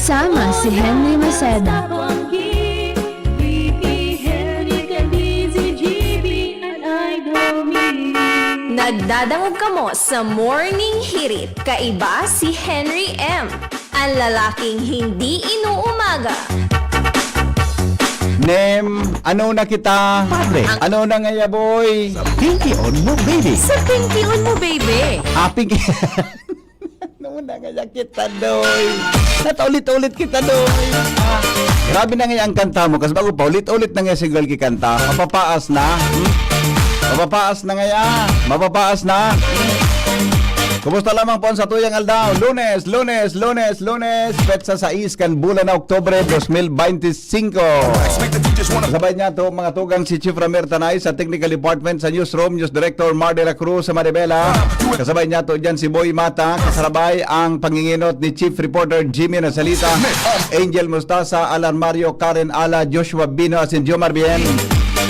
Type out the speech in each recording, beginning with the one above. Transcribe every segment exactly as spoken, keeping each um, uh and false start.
Kasama si Henry Maceda. Nagdadangog kamo sa Morning Hirit. Kaiba si Henry M, ang lalaking hindi inuumaga. Nem, ano na kita? Padre. Ano na ngaya, boy? Pinky on mo, baby. Sa pinkion mo, baby. Aping... Ano na ngaya kita, doy? Nataulit-ulit kita, doy. Ah, grabe na ngaya ang kanta mo. Kasi bago pa, ulit-ulit na ngaya si girl kikanta. Mapapaas na. Hmm? Mapapaas na ngaya. Mapapaas na. Hmm? Kumusta lamang po ang satuyang aldaw? Lunes, lunes, lunes, lunes. Petsa sais kan bulan na Oktubre dos mil beinti singko. Kasabay niya to, mga tugang si Chief Ramir Tanay sa Technical Department, sa Newsroom, News Director Mar de la Cruz sa Manibela. Kasabay niya to dyan si Boy Mata, kasabay ang panginginot ni Chief Reporter Jimmy Nasalita, Angel Mustasa, Alan Mario, Karen Ala, Joshua Bino, asin Jomar Bien.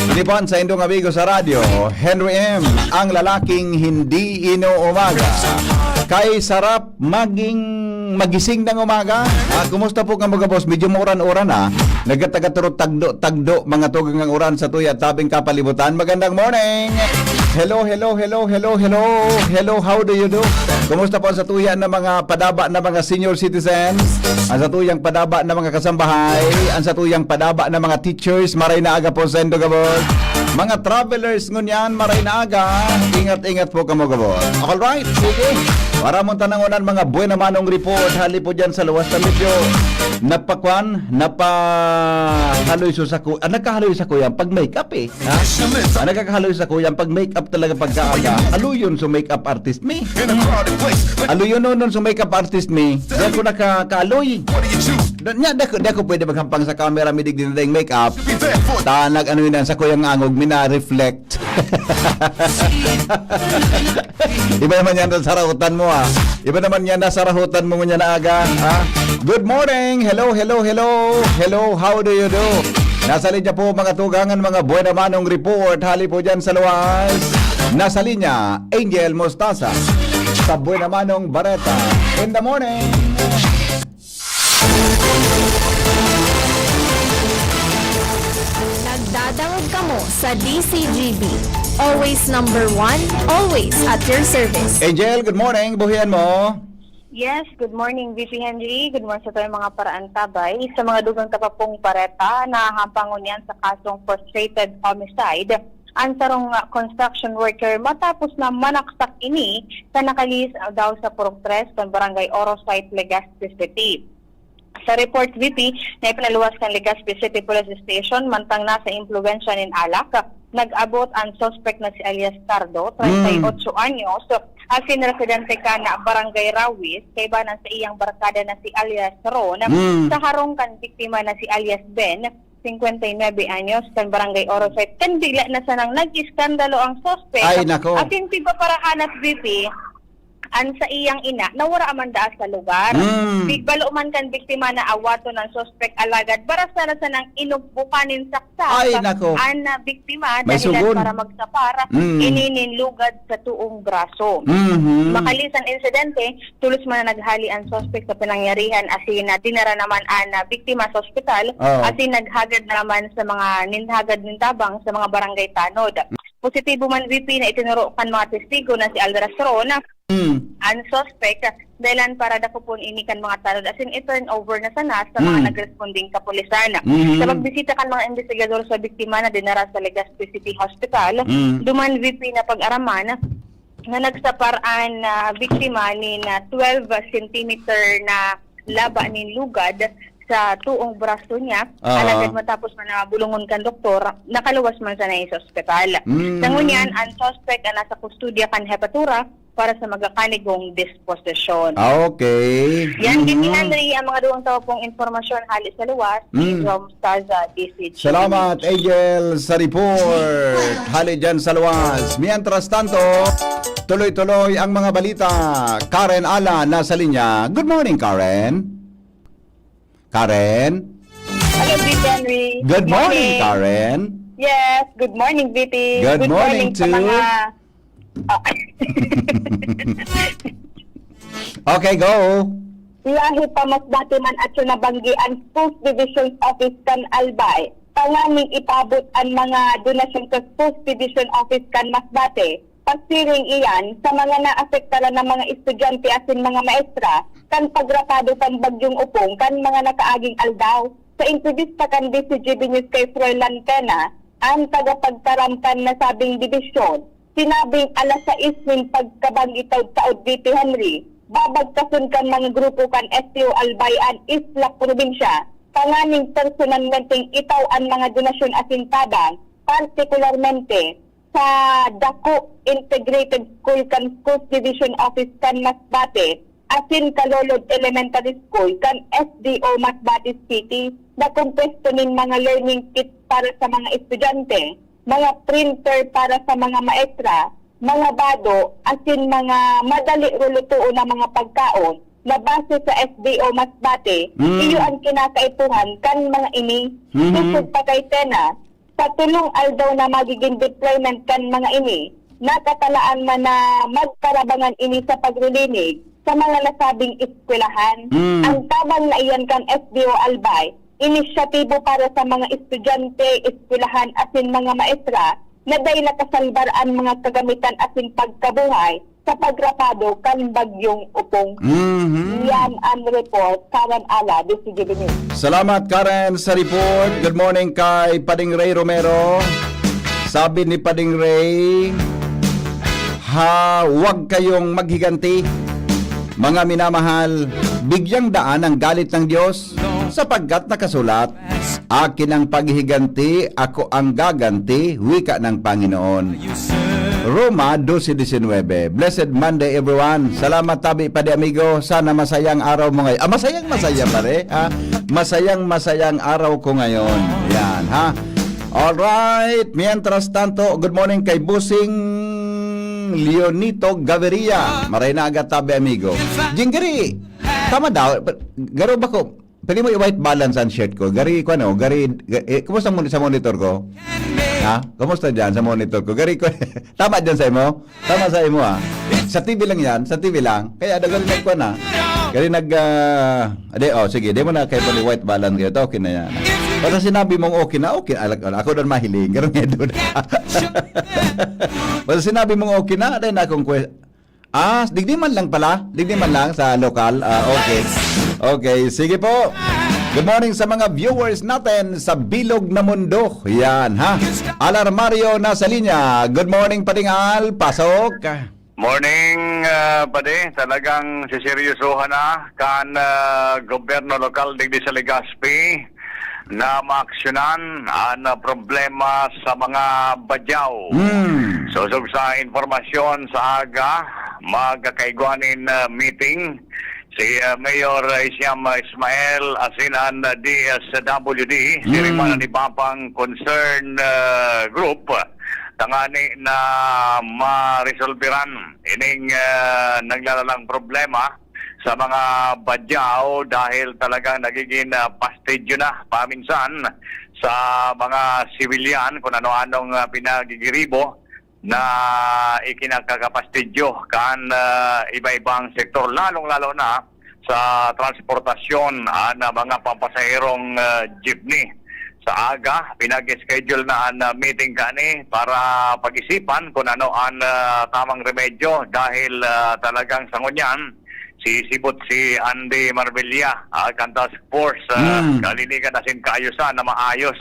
Ini po ang sa indong amigo sa radyo, Henry M, ang lalaking hindi inuumaga. Kay sarap maging magising ng umaga. Ah, kumusta po kamo, boss? Medyo mauran-uran, ah. Nagkataga-turot tagdo-tagdo, mga tugang ang uran sa tuya, tabing kapalibutan. Magandang morning! Hello, hello, hello, hello, hello. Hello, how do you do? Kumusta po ang satuya na mga padaba na mga senior citizens? Ang satuyang padaba na mga kasambahay? Ang satuyang padaba na mga teachers? Maray na aga po sa indo, gabos. Mga travelers ngunyan, maray na aga. Ingat-ingat po kamo, gabos. Alright, sige. Para mo tanangonan mga buena manong report, hali po dyan sa luwas na medyo napakwan, napahaloy so sa ku-, ah, nagkahaloy sa kuya pag makeup eh. Ha? Ah, nagkakahaloy sa kuya pag makeup talaga pagkaaga. Aluyon so makeup artist mi. Aluyon nun so makeup artist mi. Di ako nakakaaloy. Da, nya, di ako, di ako pwede maghampang sa camera, midig din na makeup. Ta, nag-ano yun, sa kuyang angog, mina-reflect. Iba naman yan sa sarahutan mo, ah. Iba naman yan na sarahutan mo ngunyan na aga, ha? Good morning! Hello, hello, hello! Hello, how do you do? Nasa linya po, mga tugangan, mga buena manong report. Hali po dyan sa luwas. Nasa linya, Angel Mostasa. Sa buena manong bareta. In the morning! Nagdadangog kamo sa D C G B. Always number one, always at your service. Angel, good morning. Buhian mo. Yes, good morning, V P Henry. Good morning sa tayong mga paraantabay. Sa mga dugang tapapong pareta, nahahampangon yan sa kasong frustrated homicide ang sarong ah, construction worker matapos na manaksak ini sa nakalihis daw sa Purok tres kan Barangay Oro Site, Legazpi City. Sa report, V P, na ipinaluwas kan Legazpi City Police Station, mantang nasa impluwensya nin alak, nag-abot ang suspect na si alias Cardo, treinta y ocho anyos, asin residente kan Barangay Rawis, kaiba na sa iyang barkada na si alias Ron, Mm. sa harong kan biktima na si alias Ben, cincuenta y nueve anyos, kan Barangay Oro Site. Kan bigla na sanang nag-iskandalo ang suspect. Ay, nako. Asin pigpaparahanap, V P, an sa iyang ina, na wara man daa sa lugar. Mm. Pigbalo man kan biktima na awaton ang suspect, alagad barasa na sanang inugbukan nin saksak Ay, nako. an ah, biktima May dahilan sugon. Para magsapar Mm. ini nin lugad sa tuong braso. Mhm. Makalisan insidente, tulos man na naghali ang suspect sa pinangyarihan asin na dinara naman an ah, biktima sa ospital Oo. asin naghagad naman sa mga ninhagad nin tabang sa mga barangay tanod. Positibo man, V P, na itinuro kan mga testigo na si alias Ron, Mm. ang suspect, dahilan para dakopon ini kan mga tanod asin i-turn over na sana sa mga Mm. nagresponding kapulisan. Mhm. Sa pagbisita kan mga investigador sa biktima na dinara sa Legazpi City Hospital, Mm. duman, V P, na pag-araman na nagsapar an ah, biktima nin ah, twelve centimeter na laba nin lugad sa tuong braso niya. Ah. Alagad matapos man na bulungon kan doktor, nakaluwas man sana sa ospital. Mm. Sa ngunyan, ang suspect ang nasa kustodiya kan hepatura para sa magakanigong disposisyon. Ah, okay. Yan, Mhm. V P Henry, ang mga duwang tawo pong impormasyon hali sa luwas, Mm. Angel Mustasa, D C G. Salamat, Angel, sa report. Hali dyan sa luwas. Mientras tanto, tuloy-tuloy ang mga balita. Karen Ala nasa linya. Good morning, Karen. Karen. Hello, V P Henry. Good morning, Karen. Yes, good morning, V P. Good morning sa to mga... Ah, Okay, go. Lahip pa Masbate man atyo nabanggi an Schools Division Office kan Albay, tanganing ipabot an mga donasyon sa Schools Division Office kan Masbate. Pasiring iyan sa mga naapektaran na mga estudyante asin mga maestra kan pagrapado kan Bagyong Opong kan mga nakaaging aldaw. Sa entrevista kan D C G B News kay Froilan Tena, an tagapagtaram kan nasabing dibisyon, sinabing alas sais nin pagkabanggi taod-taod dito, Henry, babagkason kan mga grupo kan S T O Albay an Isla Probinsya, tanganing personalmenteng itaw an mga donasyon asin tabang, partikularmente sa Dako Integrated School kan Schools Division Office kan Masbate asin Kalolod Elementary School kan S D O Masbate City na kumpwesto nin mga learning kits para sa mga estudyante, mga printer para sa mga maestra, mga bado, asin mga madali rulutoon na mga pagkaon na base sa S D O Masbate, Mm. iyo ang kinakaipuhan kan mga ini. Mhm. Sosog pa kay Tena, sa tolong aldaw na magiging deployment kan mga ini, nakatalaan man na magkarabangan ini sa paglilinig sa mga nasabing eskwelahan. Mm. Ang tabang na iyan kan S D O Albay, inisyatibo para sa mga estudyante, eskwelahan asin mga maestra na dai nakasalbar an mga kagamitan asin pagkabuhay sa pagrapado kan Bagyong Opong. Mhm. Yan ang report, Karen Ala, D C G B News. Salamat, Karen, sa report. Good morning kay Pading Ray Romero. Sabi ni Pading Ray, "Ha, wag kayong maghiganti. Mga minamahal, bigyang daan ang galit ng Diyos, sapagkat nakasulat, 'Akin ang paghihiganti, ako ang gaganti,' wika ng Panginoon." Roma dose disinwebe. Blessed Monday, everyone. Salamat tabi pa di, amigo. Sana masayang araw mo ngayon. Ah, masayang masaya pa rin, ha? Masayang masayang araw ko ngayon. Yan, ha? Alright. Mientras tanto, good morning kay Busing Leonito Gaviria. Maray na aga tabi, amigo. Jingiri, tama daw. Garo ba ko? Pwede mo i-white balance ang shirt ko. Gari ko ano, gari, ga- eh, kumusta mo sa monitor ko? Ha? Kumusta diyan sa monitor ko? Gari ko. Tama diyan sa imo? Tama sa imo, ah. Sa T V lang yan, sa T V lang. Kaya dagal nagkuan na. Gari nag ah, ade, oh, sige, di mo na kayo pali white balance kayo. Okay na yan. Basta sinabi mong okay na, okay. Alak- Ako doon mahiling. Ganun nga doon. Basta sinabi mong okay na, then akong kwe- Ah, digdi man lang pala. Digdi man lang sa lokal. Ah, okay. Okay, sige po. Good morning sa mga viewers natin sa bilog na mundo. Yan, ha? Alarmario na sa linya. Good morning, Pading Al. Pasok. Morning, ah, Padi. Talagang siseryosohan na kan, ah, gobyerno lokal digdi sa Legazpi na maaksyonan an, ah, problema sa mga badyaw. Hmm. Sosog sa impormasyon sa aga, magkakaigwa nin, ah, meeting si, ah, Mayor, ah, Isiam, ah, Ismael asin an, ah, D S W D, Hmm. siring man an iba pang concern, ah, group, tangani na maresolberan ining, ah, naglalalang problema sa mga badyaw dahil talagang nagiging, ah, pastidyo na paminsan sa mga sibilyan kung ano-anong, ah, pinagigiribo na ikinakakapastidyo kan, ah, iba-ibang sektor, lalong-lalo na sa transportasyon, ah, na mga pampasaherong, ah, jeepney. Sa aga, pinag-schedule na an, ah, meeting kani para pag-isipan kung ano an, ah, tamang remedyo dahil, ah, talagang sa ngunyan, sisibot si Andy Marbella, ah, kan task force, ah, Hmm. kalinigan asin kaayusan na maayos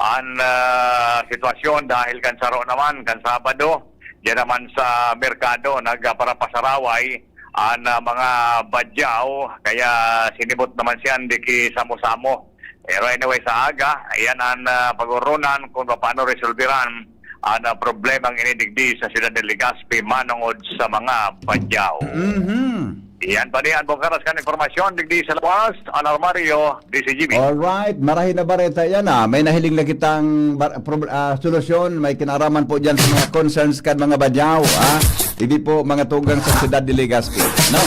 an, ah, sitwasyon dahil kan saro naman, kan Sabado, diyan naman sa merkado, nagparapasaraway an, ah, mga badyaw, kaya sinibot naman siya, di ki samo-samo. Pero anyway, sa aga, ayan ang, ah, pag-urunan kung paano resolberan ang, ah, problemang inidigdi sa siyudad ng Legazpi manongod sa mga badyaw. Mhm. Iyan pa diyan, Bongkaras, kan informasyon, digdi sa Lawas, Alarmario, D C G B. Alright, marahay na bareta yan, ah. May nahiling na kitang bar- prob- ah, solusyon, may kinaraman po dyan sa mga concerns kan mga badyaw, ah. Hindi po mga tugang sa siyudad de Legazpi, no?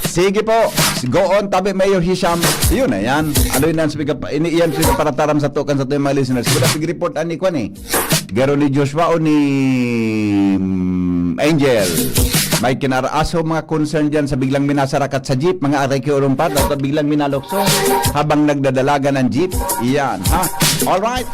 Sige po, go on, tabi Mayor Hisham. Yun na yan. Ano yun ang speaker? Ini iyan speaker para taram sa tukan sa tuyong mga listeners. Wala pig-report ani kwan eh. Garo ni Joshua o ni mm, Angel, may kinaraso mga concern dyan sa biglang minasarakat sa jeep, mga aray ki urumpat, at biglang minalukso habang nagdadalagan ang jeep. Iyan, ha? Alright.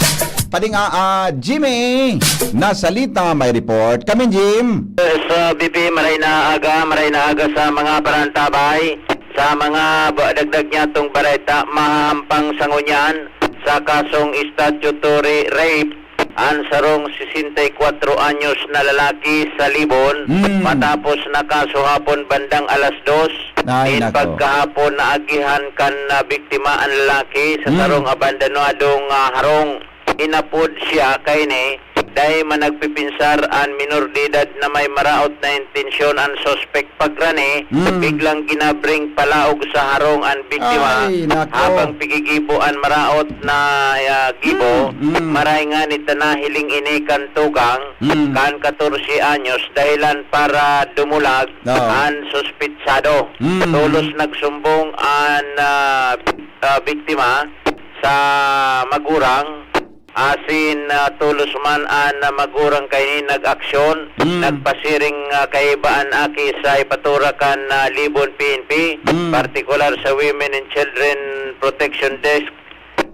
Pading, ah, ah, Jimmy, nasalita, may report. Kami, Jim. Sa B P, maray na aga, maray na aga sa mga parantabay, sa mga ba- dagdag niya tong bareta, mahampang sa ngunyan sa kasong statutory rape. An sarong sesenta y kwatro anyos na lalaki sa Libon, Mm. matapos na kaso hapon bandang alas dos, Ay, nin nako. pagkahapon naagihan kan, ah, biktima an lalaki sa Mm. sarong abandonadong, ah, harong. Inapod siya kaini, dai man nagpipinsar an minor de edad na may maraot na intensyon an suspek. Pagrani, Mm. biglang ginabring palaog sa harong an biktima Ay, nako. habang pigigibo an maraot na, ah, gibo. Mm, mm. Maray ngani ta nahiling ini kan tugang Mm. kan katorse anyos dahilan para dumulag Oo. an suspitsado. Mm. Tolos nagsumbong an, ah, ah, biktima sa magurang. Asin, ah, tolos man an, ah, magurang kaini nag-aksyon, Mm. nagpasiring, ah, kaiba an aki sa ipatura kan, ah, Libon P N P, Mm. partikular sa Women and Children Protection Desk,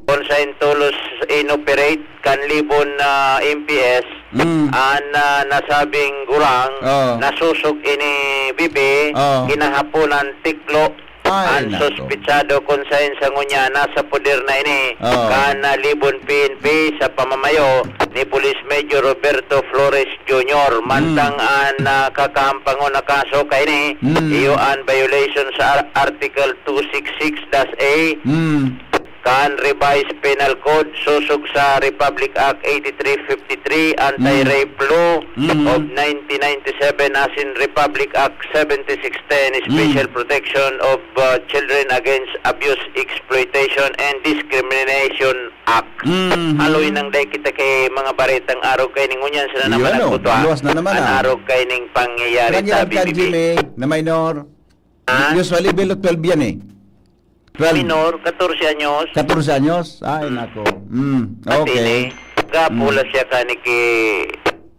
kun sain tolos inoperate kan Libon, ah, M P S, Mm. an, ah, nasabing gurang, Oh. nasusog ini bibi, Oh. kinahaponan tiklo, Ay, An nako. suspitsado kun saen sa ngunyan nasa poder na ini Oo. kan, ah, Libon P N P sa pamamayo ni Police Major Roberto Flores Junior. Mantang Mm. an, ah, kakahampangon na kaso kaini, Mm. iyo an violation sa Ar- Article two six six dash A Mm. kan Revised Penal Code, sosog sa Republic Act eighty-three fifty-three, Anti-Rape Mm. Law Mm. of nineteen ninety-seven, asin Republic Act seventy-six ten, Special Mm. Protection of, uh, Children Against Abuse, Exploitation, and Discrimination Act. Mm. Haloy nang dai kita ki mga baretang arog kaining ngunyan, sila naman Yun, oh. nagkutwa. Luwas na naman, An ah. arog kaining pangyayari Lagi sa ang B B B. Kanjime na minor. Ah? Usually, below twelve yan, eh. Twelve. Minor, katorse anyos. Katorse anyos? Ay, Mm. nako. Mm, At okay. ini, gapula Mm. siya ka ni ki-,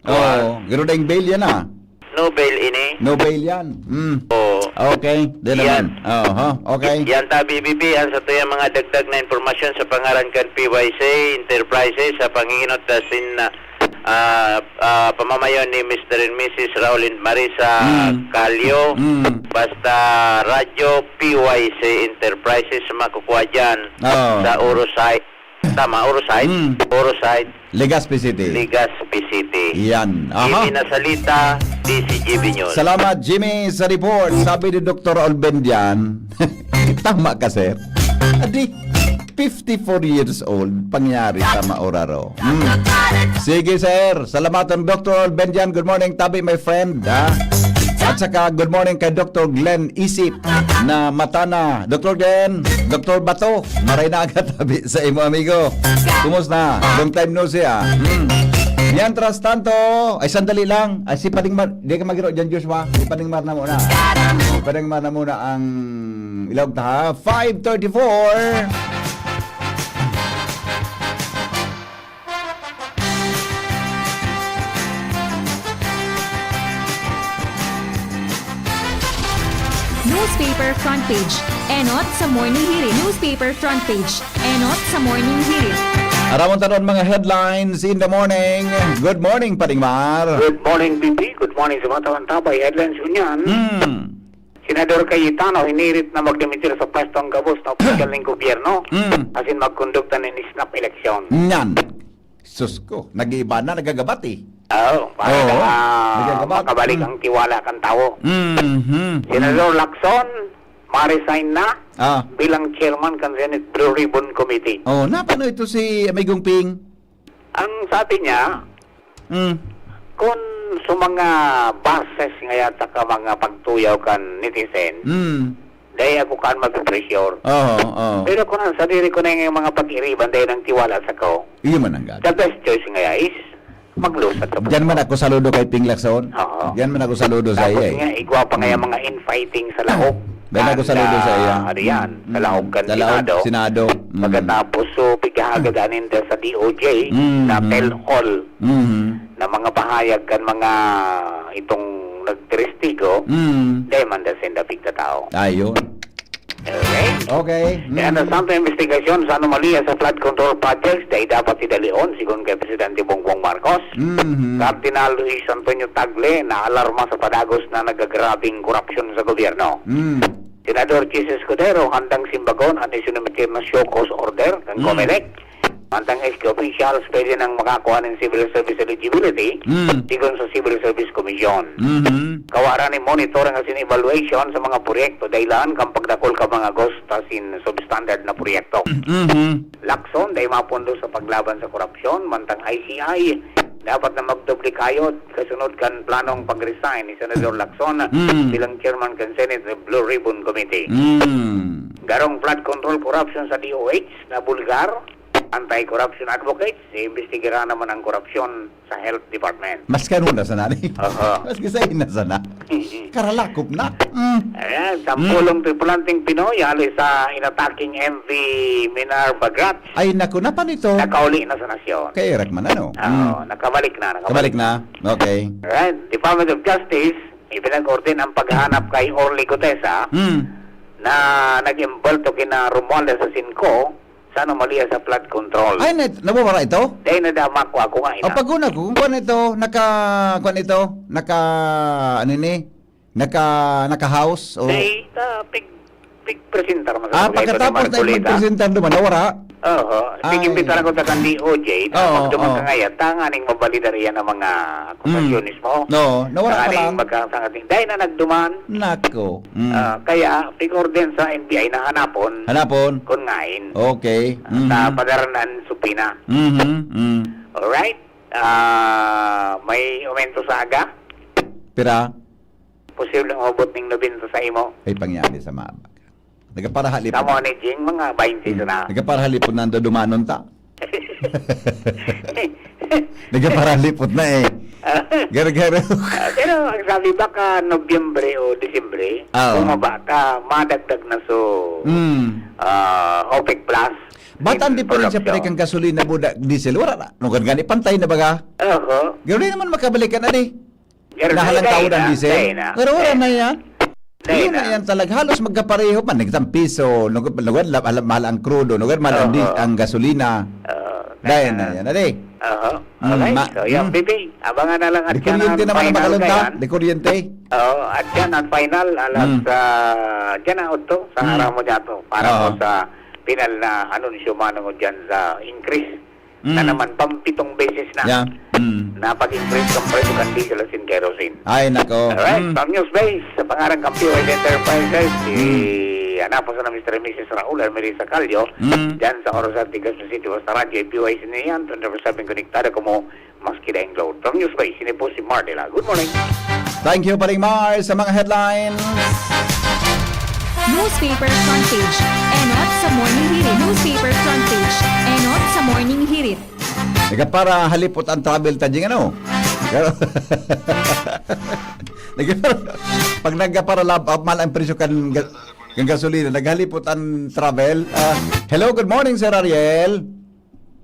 Oo, kuwan. Pero daing bail yan, ah. No bail ini. No bail yan. Mm. Oo. Okay, di Yan. naman. Oho, okay. Yan ta, B B P, ang sa tuyang mga dagdag na impormasyon sa pangaran kan P Y C Enterprises, sa panginginot na sin, ah, ah, pamamayon ni Mister and Missus Raul and Marisa Mm. Calio. Mm. Basta Radyo P Y C Enterprises, makukuha dyan Oo. sa Orosite. Tama, Orosite? Mm. Orosite. Legazpi City. Legazpi City. Yan. Aha. Ini na salita, D C G B News. Salamat, Jimmy, sa report. Sabi ni Doktor Olbendian, tama ka, sir. Adi, fifty-four years old, pangyari tama oraro. Hmm. Sige, sir. Salamaton, Doktor Benjan. Good morning, tabi, my friend, ha? At saka, good morning kay Doktor Glenn Isip na mata na. Doktor Glenn, Doktor Bato, maray na aga tabi sa imo, amigo. Kumusta? Long time no see, ah. Hmm. Mientras tanto, ay, sandali lang. Ay, si Pading Mar, di ka magiro dyan, Joshua. Si Pading Mar na muna. Si Pading Mar na muna ang ilog ta, ha? Five thirty-four. Newspaper front page. Enot sa Morning Hirit. Newspaper front page. Enot sa Morning Hirit. Aramon tanon mga headlines in the morning. Good morning, Pading Mar. Good morning, B B. Good morning sa mga tawantabay. Headlines ngunyan. Hmm. Senador Cayetano hinirit na magdemitir sa pwesto ang gabos na opisyal ning gobyerno, Mm. asin magkondukta nin snap election. Nyan. Sus ko, nag-iiba na, nagagabat eh. Oo, para Oo, ah, nagagabat. makabalik Mm. ang tiwala kan tawo. Mhm. Senador Mm. Lacson, ma-resign na Ah. bilang chairman kan Senate Blue Ribbon Committee. Oh, napano ito si Amigong Ping? Ang sabi niya, Mm. kun sa mga bases nga yata ka mga pagtuyaw kan netizen, Mm. dai ako kan mapipressure. Oo, oo. Pero kun ang sadiri ko na yung mga pag-iriban, dai nang tiwala sa ko. Iyo man ang gag. The best choice nga is maglusad ka. Diyan man ako saludo kay Ping Lacson. Oo. Diyan man ako saludo sa Tapos iya, eh. nga, igwa pa nga yung Mm. mga infighting sa laog. Diyan ako Kan, saludo sa iya. ah, ano yan, sa Mm. laog kan Sa laog, Senado. Senado. Mm. Pagkatapos, so, pigahagad anin dyan sa D O J, Mm. na tell all Mm. na mga pahayag kan mga itong nagtestigo, Mm. dai man da sinda pigtatao. Ayun. Okay. Okay. Kaya Mm. nasanto investigasyon sa anomalya sa flood control projects, dai dapat idalion, sigon kay Presidente Bongbong Marcos. Mhm. Cardinal Luis Antonio Tagle naalarma sa padagos na nagagrabing korupsyon sa gobyerno. Mm. Senador Chiz Escudero handang simbagon an isinumitir na show cause order kan Mm. Comelec. Mantang S K officials pwede nang makakua nin civil service eligibility, Mm. sigon sa Civil Service Commission. Mhm. Kawaran ni monitoring asin evaluation sa mga proyekto dahilan kan pagdakul kan mga ghost asin substandard na proyekto. Mhm. Lacson, dai mapundo sa paglaban sa korupsyon, mantang I C I, dapat na magdoble kayod kasunod kan planong pag-resign ni Senador Lacson Mm. bilang chairman kan Senate Blue Ribbon Committee. Mm. Garong flood control corruption sa D O H na bulgar, anti-corruption advocates, iimbestigaran naman ang korupsyon sa health department. Maski ano na sana ni. Oho. Maski sa ina sana. Mm-mm. Karalakop na. Mm. Ayan, sampulong Mm. tripulanteng Pinoy hali sa inataking M V Minerva Gratz. Ay, naku, na paano ito? Nakauli na sa nasyon. Kay Eric man, ano? Oo, Mm. nakabalik na, nakabalik. Kabalik na? Okay. Right. Department of Justice, ipinag-order ang paghahanap kay Orly Gutesa Mm. na nag-embulto kina Romualdez sa singko sa anomalya sa flood control. Ay, na, nawawara ito? Dahil nadama ko ako nga, ina. Ang paguna ko, kung kuwan ito, naka, kuwan ito, naka, ano ni? Naka, naka-house o Dahil, ah, pig-, pig-presentar man sa Ah, mga ito ni pagkatapos na Marcoleta. Magpresentar naman, nawara? Oo. Ay. Pig-imbitaran ko sa kan D O J, na Oo, magduman oo. ka ngayon, tanganing mabalidar iyan ang mga akusasyones Mm. mo. No, nawara Tanganing pala. magkasangating. Dahil na nagduman, Nako. Mm. ah, kaya, pig-order sa N B I na hanapon Hanapon. kung ngain. Okay. Sa Mhm. padaran ang supina. Mhm. Mm. Alright? Ah, may aumento sa aga? Pira? Posibleng umabot ning nobenta sa imo. Ay, pangyari sa mabag. Nagaparahalipon. Tama ni Jing, mga baynte Hmm. sana. Nagaparahalipon na ang dadumanon ta. Nagaparahalipon na eh. Gara-gara. Ah, pero ang sabi baka Nobyembre o Disyembre, Oo. bumaba ta, madagdag na so, Hmm. ah, OPEC Plus Ba't in ang diferensya production. pa rin kang gasolina, buda, diesel? Wala na. Nung gani, pantay na baga? Oho. Gano'n naman makabalikan, adi? Pero Nahalang dai tawo na, ng diesel? dai na. Pero wala Dai na na. yan. Dai Yun na. na yan talaga. Halos magkapareho man. Nagtampiso, nugad, nugad, la-, alam, mahal ang krudo, nugad, mahal ang di-, Oo. ang gasolina. Oo, Dai dai na na. yan, ade. Oo. Mm, Alright. ma-, So, yan, mm. Bibi. Abangan na lang at Di yan ang kuryente naman ang final makalunta. kayan. Di kuryente. Oo, at yan ang final. Alas, Mm. ah, dyan na, Otto. Sa Mm. araw mo dyan, to. Para Oo. po sa final na anunsyo, manong, dyan sa increase. na Mm. naman, pampitong beses na Yeah. Mm. na pag-increase kan presyo kan diesel asin kerosene. Ay, nako. Alright, Mm. from News Base, sa pangaran kan P Y S Enterprises, si Mm. anak po sa Mister and Missus Raul and Melissa Calio, Mm. dyan sa Orosan, Legazpi City, basta radyo, P Y S na yan, twenty-four seven konektado kamo, maski daing load. From News Base, ini po si Mardela. Good morning. Thank you, Paring Mar, sa mga headlines. Newspaper front page. Enot sa Morning Hirit. Newspaper front page. Enot sa Morning Hirit. Nagapara halipot ang travel ta, Jing, ano? Pero, nagapara, pag nagapara lab-, ah, mahal ang presyo kan ga-, kan gasolina, naghalipot ang travel. Ah, hello, good morning, Sir Ariel.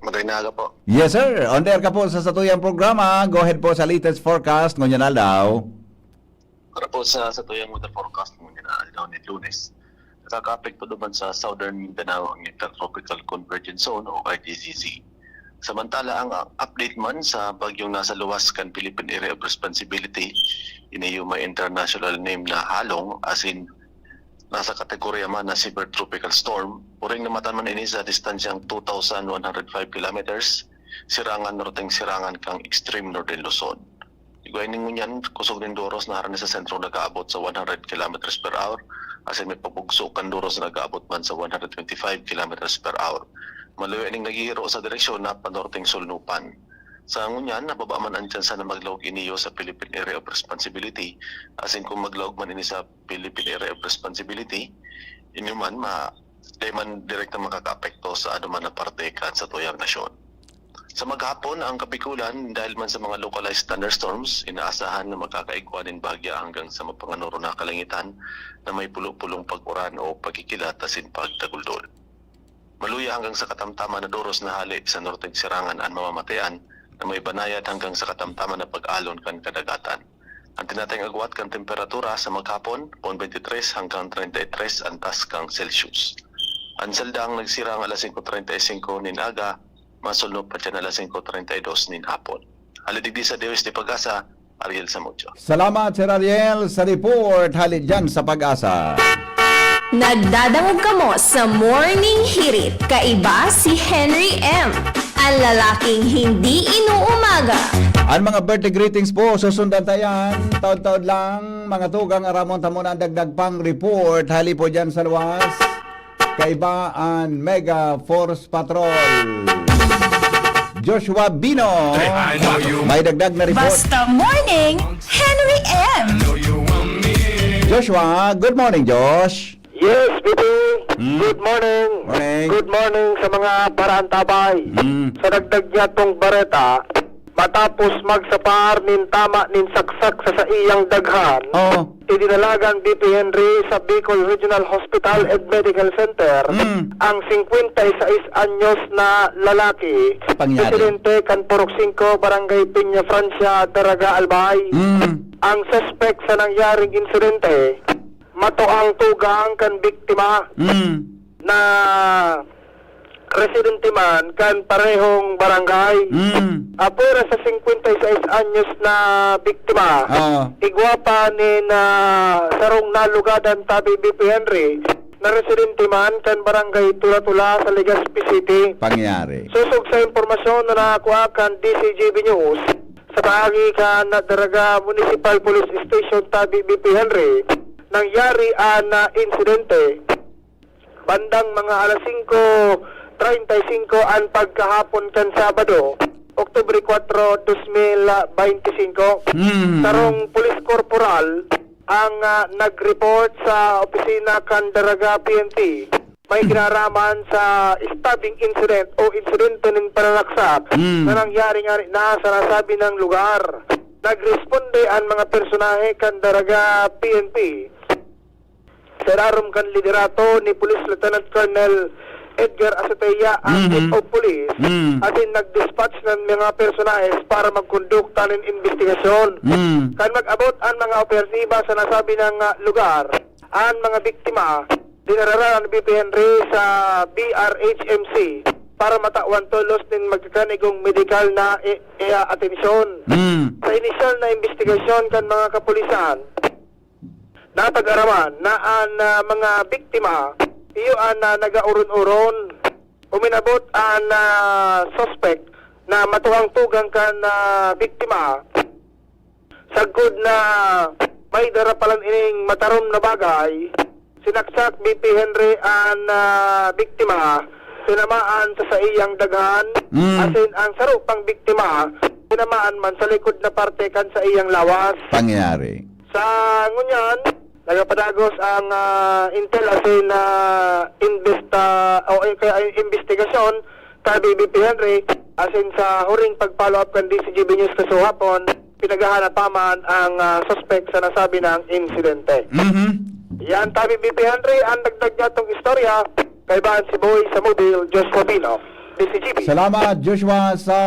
Magandang aga po. Yes, sir. On air ka po sa satuyang programa. Go ahead po sa latest forecast ngunyan aldaw. Para po sa, sa tuyang weather forecast mo nila, aldaw ni Lunes, nakakaapekto naman sa Southern Mindanao ang Intertropical Convergence Zone o I T C Z. Samantala, ang, ah, update man sa bagyong nasa luwas kan Philippine Area of Responsibility, ini yung may international name na Halong, as in, nasa kategorya man na Severe Tropical Storm, uring namatan man ini sa distansyang two thousand one hundred five kilometers, sirangan, norteng sirangan kan extreme northern Luzon. Igwa ini ngunyan, kusog nin doros na harani sa sentro nag-aabot sa one hundred kilometers per hour, asin may pabugso kan doros na nag-aabot man sa one hundred twenty-five kilometers per hour. Maluya ning naghihiro sa direksyon na panorteng sulnupan. Sa ngunyan, nababa man ang tsansa na maglaog ini sa Philippine Area of Responsibility, asin kung maglaog man ini sa Philippine Area of Responsibility, ini man ma-, di man direktang makakaapekto sa anuman na parte kan satuyang nasyon. Sa maghapon, ang Kabikulan, dahil man sa mga localized thunderstorms, inaasahan na makakaigwa nin bahagya hanggang sa mapanganoro na kalangitan na may pulo-pulong pag-uran o pagkikilat asin pagdaguldol. Maluya hanggang sa katamtaman na doros na hale sa norteng sirangan an mamamatean na may banayad hanggang sa katamtaman na pag-alon kan kadagatan. An tinatayong agwat kan temperatura sa maghapon, poon twenty-three hanggang treinta y tres an tasgang Celsius. An saldang nagsirang alas singko treinta y singko nin aga, masulnop pa diyan alas singko treinta y dos nin hapon. Hali digdi sa Dewis de Pag-asa, Ariel Samudio. Salamat, Sir Ariel, sa report. Hali diyan sa Pag-asa. Nagdadangog kamo sa Morning Hirit. Kaiba si Henry M, ang lalaking hindi inuumaga. Ang mga birthday greetings po, susundan ta yan. Taod-taod lang, mga tugang, aramon ta muna ang dagdag pang report. Hali po dyan sa luwas. Kaiba an Mega Force Patrol. Joshua Bino. May dagdag na report. Basta Morning, Henry M. Joshua, good morning, Josh. Yes, B P. Mm. Good morning. Morning. Good morning sa mga paraantabay. Mm. Sa dagdag niya tong bareta, matapos magsapar nin tama nin saksak sa saiyang daghan, Oo. idinalagan B P Henry sa Bicol Regional Hospital and Medical Center Mm. ang singkwenta y sais anyos na lalaki, Pangyari. residente kan Purok singko, Barangay Peña Francia, Daraga, Albay. Mm. Ang suspek sa nangyaring insidente, matuang tugang kan biktima Mm. na residente man kan parehong barangay. Mm. Apwera sa singkwenta y sais anyos na biktima, Oo. igwa pa nin, ah, sarong nalugadan tabi B P Henry na residente man kan barangay Tula-Tula sa Legazpi City. Pangyari. Sosog sa impormasyon na nakuha kan D C G B News, sa paagi kan Daraga Municipal Police Station tabi B P Henry, nangyari an, ah, insidente bandang mga alas singko treinta y singko an pagkahapon kan Sabado, Oktubre kwatro, dos mil beinti singko. Mm. Sarong police corporal ang, ah, nag-report sa opisina kan Daraga P N P. May ginaraman sa stabbing incident o insidente nin pananaksak Mm. na nangyari ngani na sa nasabing lugar. Nagresponde an mga personahe kan Daraga P N P sa ilarom kan liderato ni Police Lieutenant Colonel Edgar Azotea, ang Mm-hmm. Chief of Police, Mm. asin nag-dispatch ng mga personahe para magkondukta nin imbestigasyon. Mm. Kan mag-abot an mga operatiba sa nasabing, ah, lugar, an mga biktima dinararan ni B P Henry sa B R H M C para matawan tolos nin magkakanigong medikal na e-, e-, atensyon. Mm. Sa inisyal na imbestigasyon kan mga kapulisan, natag-araman na an, ah, mga biktima iyo an, ah, nagaoron-oron. Uminabot an, ah, suspek na matuang tugang kan, ah, biktima. Sagkod na may dara palan ining matarom na bagay, sinaksak B P Henry an, ah, biktima, tinamaan sa saiyang daghan, Mm. asin ang saro pang biktima, tinamaan man sa likod na parte kan saiyang lawas. Pangyari. Sa ngunyan, nagapadagos ang, ah, intel asin, ah, imbesta-, o, eh, kaya, eh, imbestigasyon kan B P Henry, asin sa huring pag-follow up kan D C G B News kasuhapon, pinaghahanap pa man ang, ah, suspek sa nasabing insidente. Mhm. Yan, tabi B P Henry, ang dagdag niya tong istorya. Kaibahan si Boy sa Mobile, Joshua Pino, D C G B. Salamat, Joshua, sa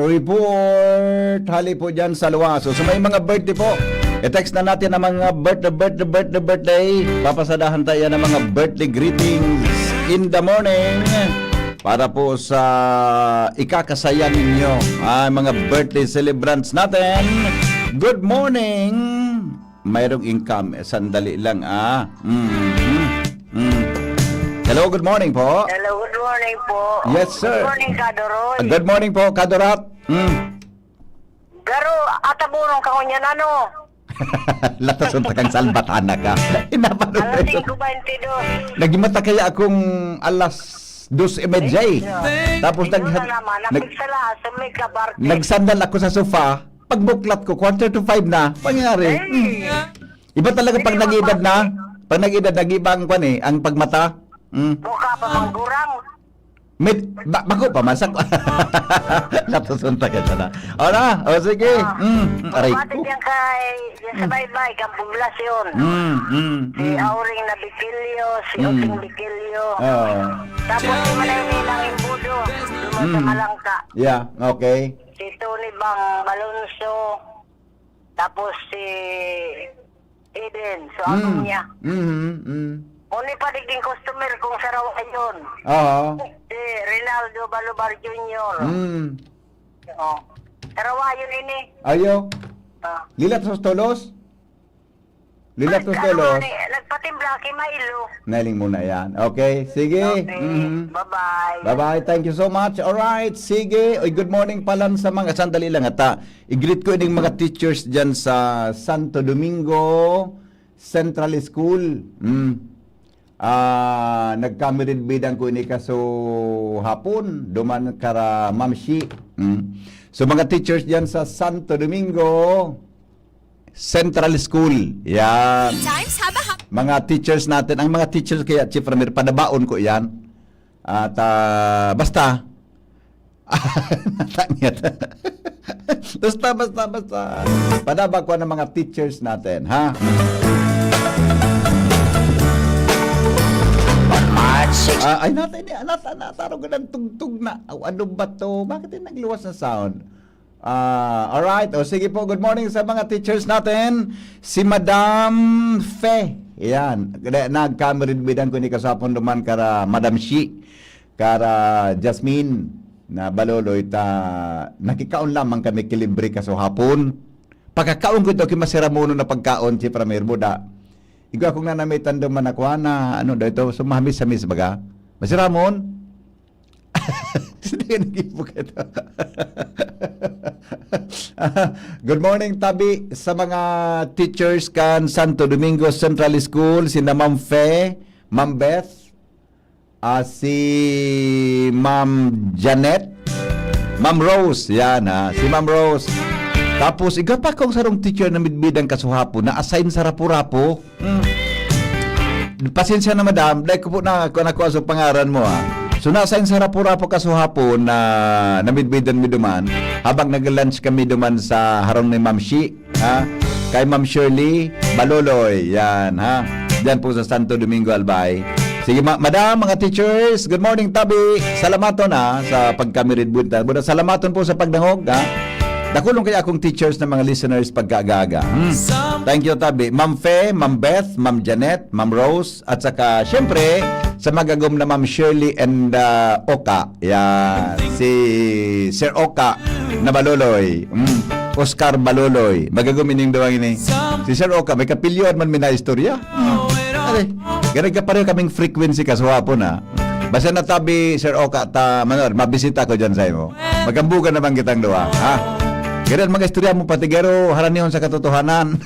report. Hali po dyan sa luwas. So, sa may mga birthday po, i-text na natin ang mga birthday, birthday, birthday, birthday. Papasadahan tayo ng mga birthday greetings in the morning para po sa ikakasaya ninyo, ah, mga birthday celebrants natin. Good morning. Mayroong income. Eh, sandali lang, ah. Mm, mm, mm. Hello, good morning po. Hello, good morning po. Yes, sir. Good morning, Kado Roy. Ah, good morning po, Kado Rat. Mm. Garo, atabunon ka ngunyan, ano? Latason ta kang salbatana ka. Inapa na Alas tayo. singko beintidos. Nagmata kaya akong alas dos y media eh. Tapos Ikaw nag-, na naman, nag-, napigsala, sumika, Barte. nagsandal ako sa sofa. Pagbuklat ko, quarter to five na. Pangyari. Ay. Mm. Iba talaga pag Hindi nag-edad na. mapapit. Pag nag-edad, nag-iba ang kwan eh, ang pagmata. Mm. Mukha pa mang gurang. Med-, ba-, bako pa, masak-, Latuson ta ka na. O na, o sige. Ah. Mm, mm, aray Pati ko. diyan kay, diyan sa Mm. baybay, kang poblasyon. Mm, mm, Si mm. Auring na Bikilyo, si Mm. Oting Bikilyo. Oo. Tapos si Manay Ninang Imbudo, doon sa Mm. Malangka. Yeah, okay. Si Tony Bang Balonso. Tapos si Eden, so ano Mm. niya. Mhm, mm. Muni pa digding customer kong Sarawayon. Oo. Si Rinaldo Balubar Junior. Mm. Oo. Sarawayon ini. Ayo. Ah. Lilat sa tolos? Lilat sa Nagkano tolos? nga ni, nagpatimpla kay Milo. Nailing mo na yan. Okay, sige. Okay. Mhm. Bye-bye. Bye-bye. Thank you so much. All right, sige. Oy, good morning pala sa mga, sandali lang ata. I-greet ko ining mga teachers dyan sa Santo Domingo Central School. Mm. Ah, nagkamiridbidan ko ini kaso hapon, duman kara Ma'am Shi. Mm. So, mga teachers dyan sa Santo Domingo Central School. Yan. Times haba ha- Mga teachers natin, ang mga teachers kaya, Chief Ramir, padabaon ko yan. At, ah, basta, Natangit. Basta, basta, basta. Padaba ko ng mga teachers natin, ha? Ah, ay, natin, natin, natin, natin, ang tugtog na. Aw, ano ba to? Bakit yung nagluwas na sound? Ah, alright. O, sige po. Good morning sa mga teachers natin. Si Madam Fe. Yan. Nagkamiridbidan ko ni kasapon duman kara Madam Shi. Kara Jasmine na Baloloy ta nakikaon lamang kami kilibre kaso hapon. Pagkakaon ko ito, kimasiramono na pagkaon, si Pramer Buda. Igwa akong nanamitan duman na kuha na, ano daw ito, sumahamis-hamis baga. Masiramon? Sige, nag-iipok ito. Good morning, tabi sa mga teachers kan Santo Domingo Central School, sina Ma'am Fe, Ma'am Beth, ah, si Ma'am Janet, Ma'am Rose, yan ha, si Ma'am Rose. Tapos, iga pa kong sarong teacher na midbidan kasuhapon, na-assign sa Rapu-Rapu. Hmm. Pasensya na, madam. Dahil ko po na, kung ano sa pangaran mo, ha. So, nasa yung sa Rapu-Rapu kasuhapon na namidbidan mi duman, habang nag-lunch kami duman sa harong ni Ma'am Shi, ha? Kay Ma'am Shirley Baloloy, yan, ha? Diyan po sa Santo Domingo, Albay. Sige, ma-, madam, mga teachers, good morning, tabi. Salamaton, ha, sa pagkamiridbud. Salamaton po sa pagdangog, ha? Dakulong kaya akong teachers na mga listeners pagkaaga-aga. Hmm. Thank you, tabi. Ma'am Fe, Ma'am Beth, Ma'am Janet, Ma'am Rose, at saka, syempre, sa magagom na Ma'am Shirley and, ah, Oka. Yan. Si Sir Oka na Baloloy. Mm. Oscar Baloloy. Magagom ining duwang ini. Si Sir Oka, may kapilyoan man minaistorya. Mm. Are, ganun ka pareho kaming frequency kasuhapon, ha. Basta natabi, Sir Oka, ta, Manor, mabisita ko dyan sa imo. Magambugan naman kitang duwa, ha? Ganun, mga istorya mo, pati garo, haranihon sa katotohanan.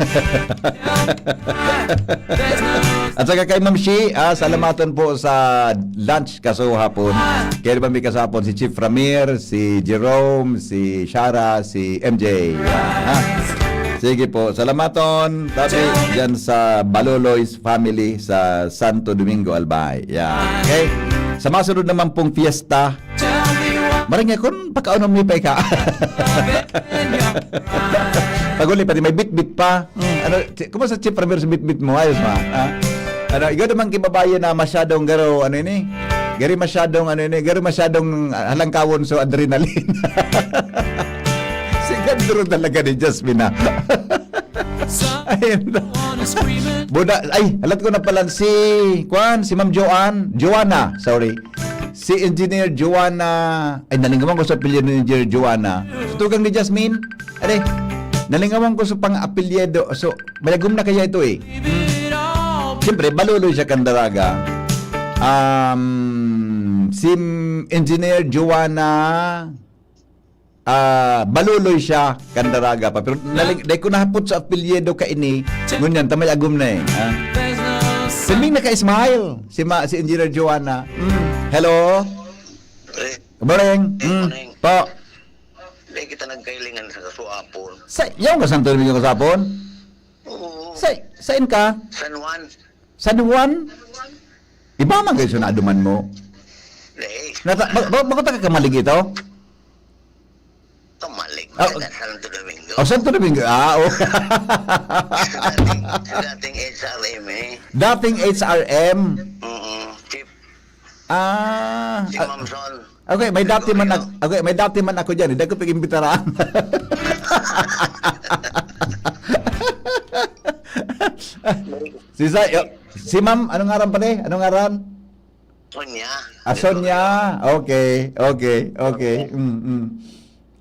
At saka kay Ma'am Shi, ah, salamaton po sa lunch kaso hapon. Kaya ba may kasapon si Chief Ramir, si Jerome, si Shara, si M J. Ha? Sige po, salamaton. Tapi dyan sa Baloloy's family sa Santo Domingo, Albay. Yeah. Okay? Sa masunod naman pong fiesta, Marang nga kun, pakaunom ni pa ika. Paguli pa, di may bitbit pa. Hmm, ano, si-, kumusta, Chief Ramiro, sa bitbit mo? Ayos ba? Ha? Ano, ikaw naman kibabayan na masyadong garo, ano ini? Gari masyadong, ano ini? Gari masyadong, ah, halangkawon, so adrenaline. Si Gandro talaga ni Jasmine, ah. Ayun. Buda, ay, halat ko na pala si, kwan, si Ma'am Joanne, Joanna, sorry. Si Engineer Joanna, ay, nalingawan ko sa apelyido ni Engineer Joanna. Sa tugang ni Jasmine, are, nalingawan ko sa pang-apelyido. So, mayagom na kaya ito eh. Siyempre, Baluloy siya kan Daraga. Um, si Engineer Joanna, ah, Baluloy siya kan Daraga pa. Pero naling, dai ko nahapot sa apelyido kaini. Ngunyan, ta may agom na eh. Ah. Simbing naka-smile si, ma, si Engineer Joanna. Mm. Hello? Eh, Good morning. eh, Mm. morning. Po. Di kita nagkailingan sa kasuapon. Sa, yaw nga Santo Domingo kasapon? Oo. Sa, saan ka? San Juan. San Juan? Iba man kayo sa naaduman mo? Di. Nata, ba, ba, bako taga Kamalig ito? Kamalig. Ah, Taga Santo Domingo. Oh, Santo Domingo. Ah, oh. Dating, dating H R M eh. Dating H R M. Oo, Chief. Ah, Si ah, Ma'am Son. Okay, may dati man Domingo. ak-, okay, may dati man ako diyan, eh. Dako pag-imbitaran. Si Sai, oh, si Ma'am, anong ngaran pala eh? Anong ngaran? Sonia. Ah, Sonia. Okay, okay, okay. Mm, mm.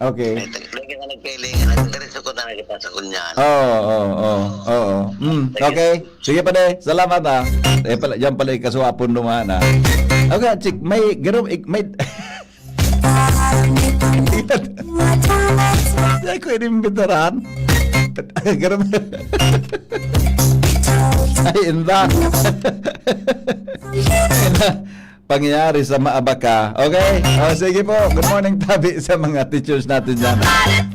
Okay. Lagi na nagkailingan. Nagdiretso ko na nagkita sa kunyan. Oo, oo, oo, oo. Mm, okay. Sige pa de. Salamat ah. Eh, pala, yan pala yung kasuwapon naman ah. Okay, chik, may, garo, ik, may, Hindi ko inimbitaran. Garo, ay, inda. Pangyayari sa maabaka. Okay? O, sige po. Good morning, tabi sa mga teachers natin dyan.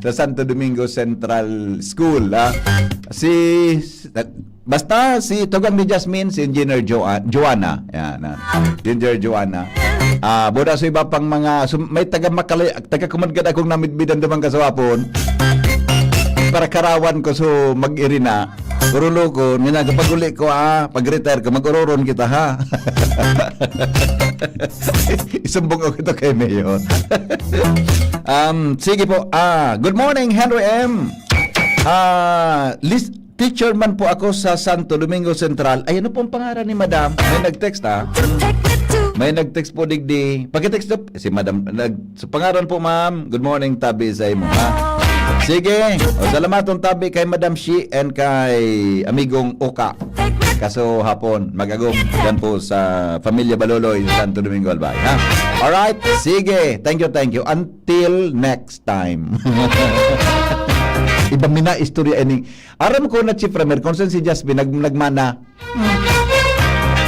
Sa Santo Domingo Central School. Ha? Si, basta si tugang ni Jasmine, si Engineer Joa-, Joanna. Yan, ha? Engineer Joanna. Ah, buda sa iba pang mga, sum-, may taga Makalay, taga Kumad gad akong namidbidan dumang kaswapon. Para karawan ko, so mag-iri na. Pero loko, nga niya, kapag uli ko, ah, pag-retire ko, mag-ororon kita, ha? Isumbong ako ito kay Mayor. Um, sige po. Ah, good morning, Henry M. Ah, lis-, teacher man po ako sa Santo Domingo Central. Ay, ano pong pangalan ni Madam? May nag-text, ah. May nag-text po, digdi. Pakitext po. Si Madam, nag-, sa pangalan po, ma'am. Good morning, tabi sa imo, ha? Sige. O, salamaton tabi kay Madam Shi and kay amigong Oka. Kaso hapon, mag-agom. Yan po sa Pamilya Baloloy, Santo Domingo, Albay, ha? Alright. Sige. Thank you, thank you. Until next time. Iba mina istorya ini. Aram ko na, Chief Ramir, kung saan si Jasmine nag-, nagmana.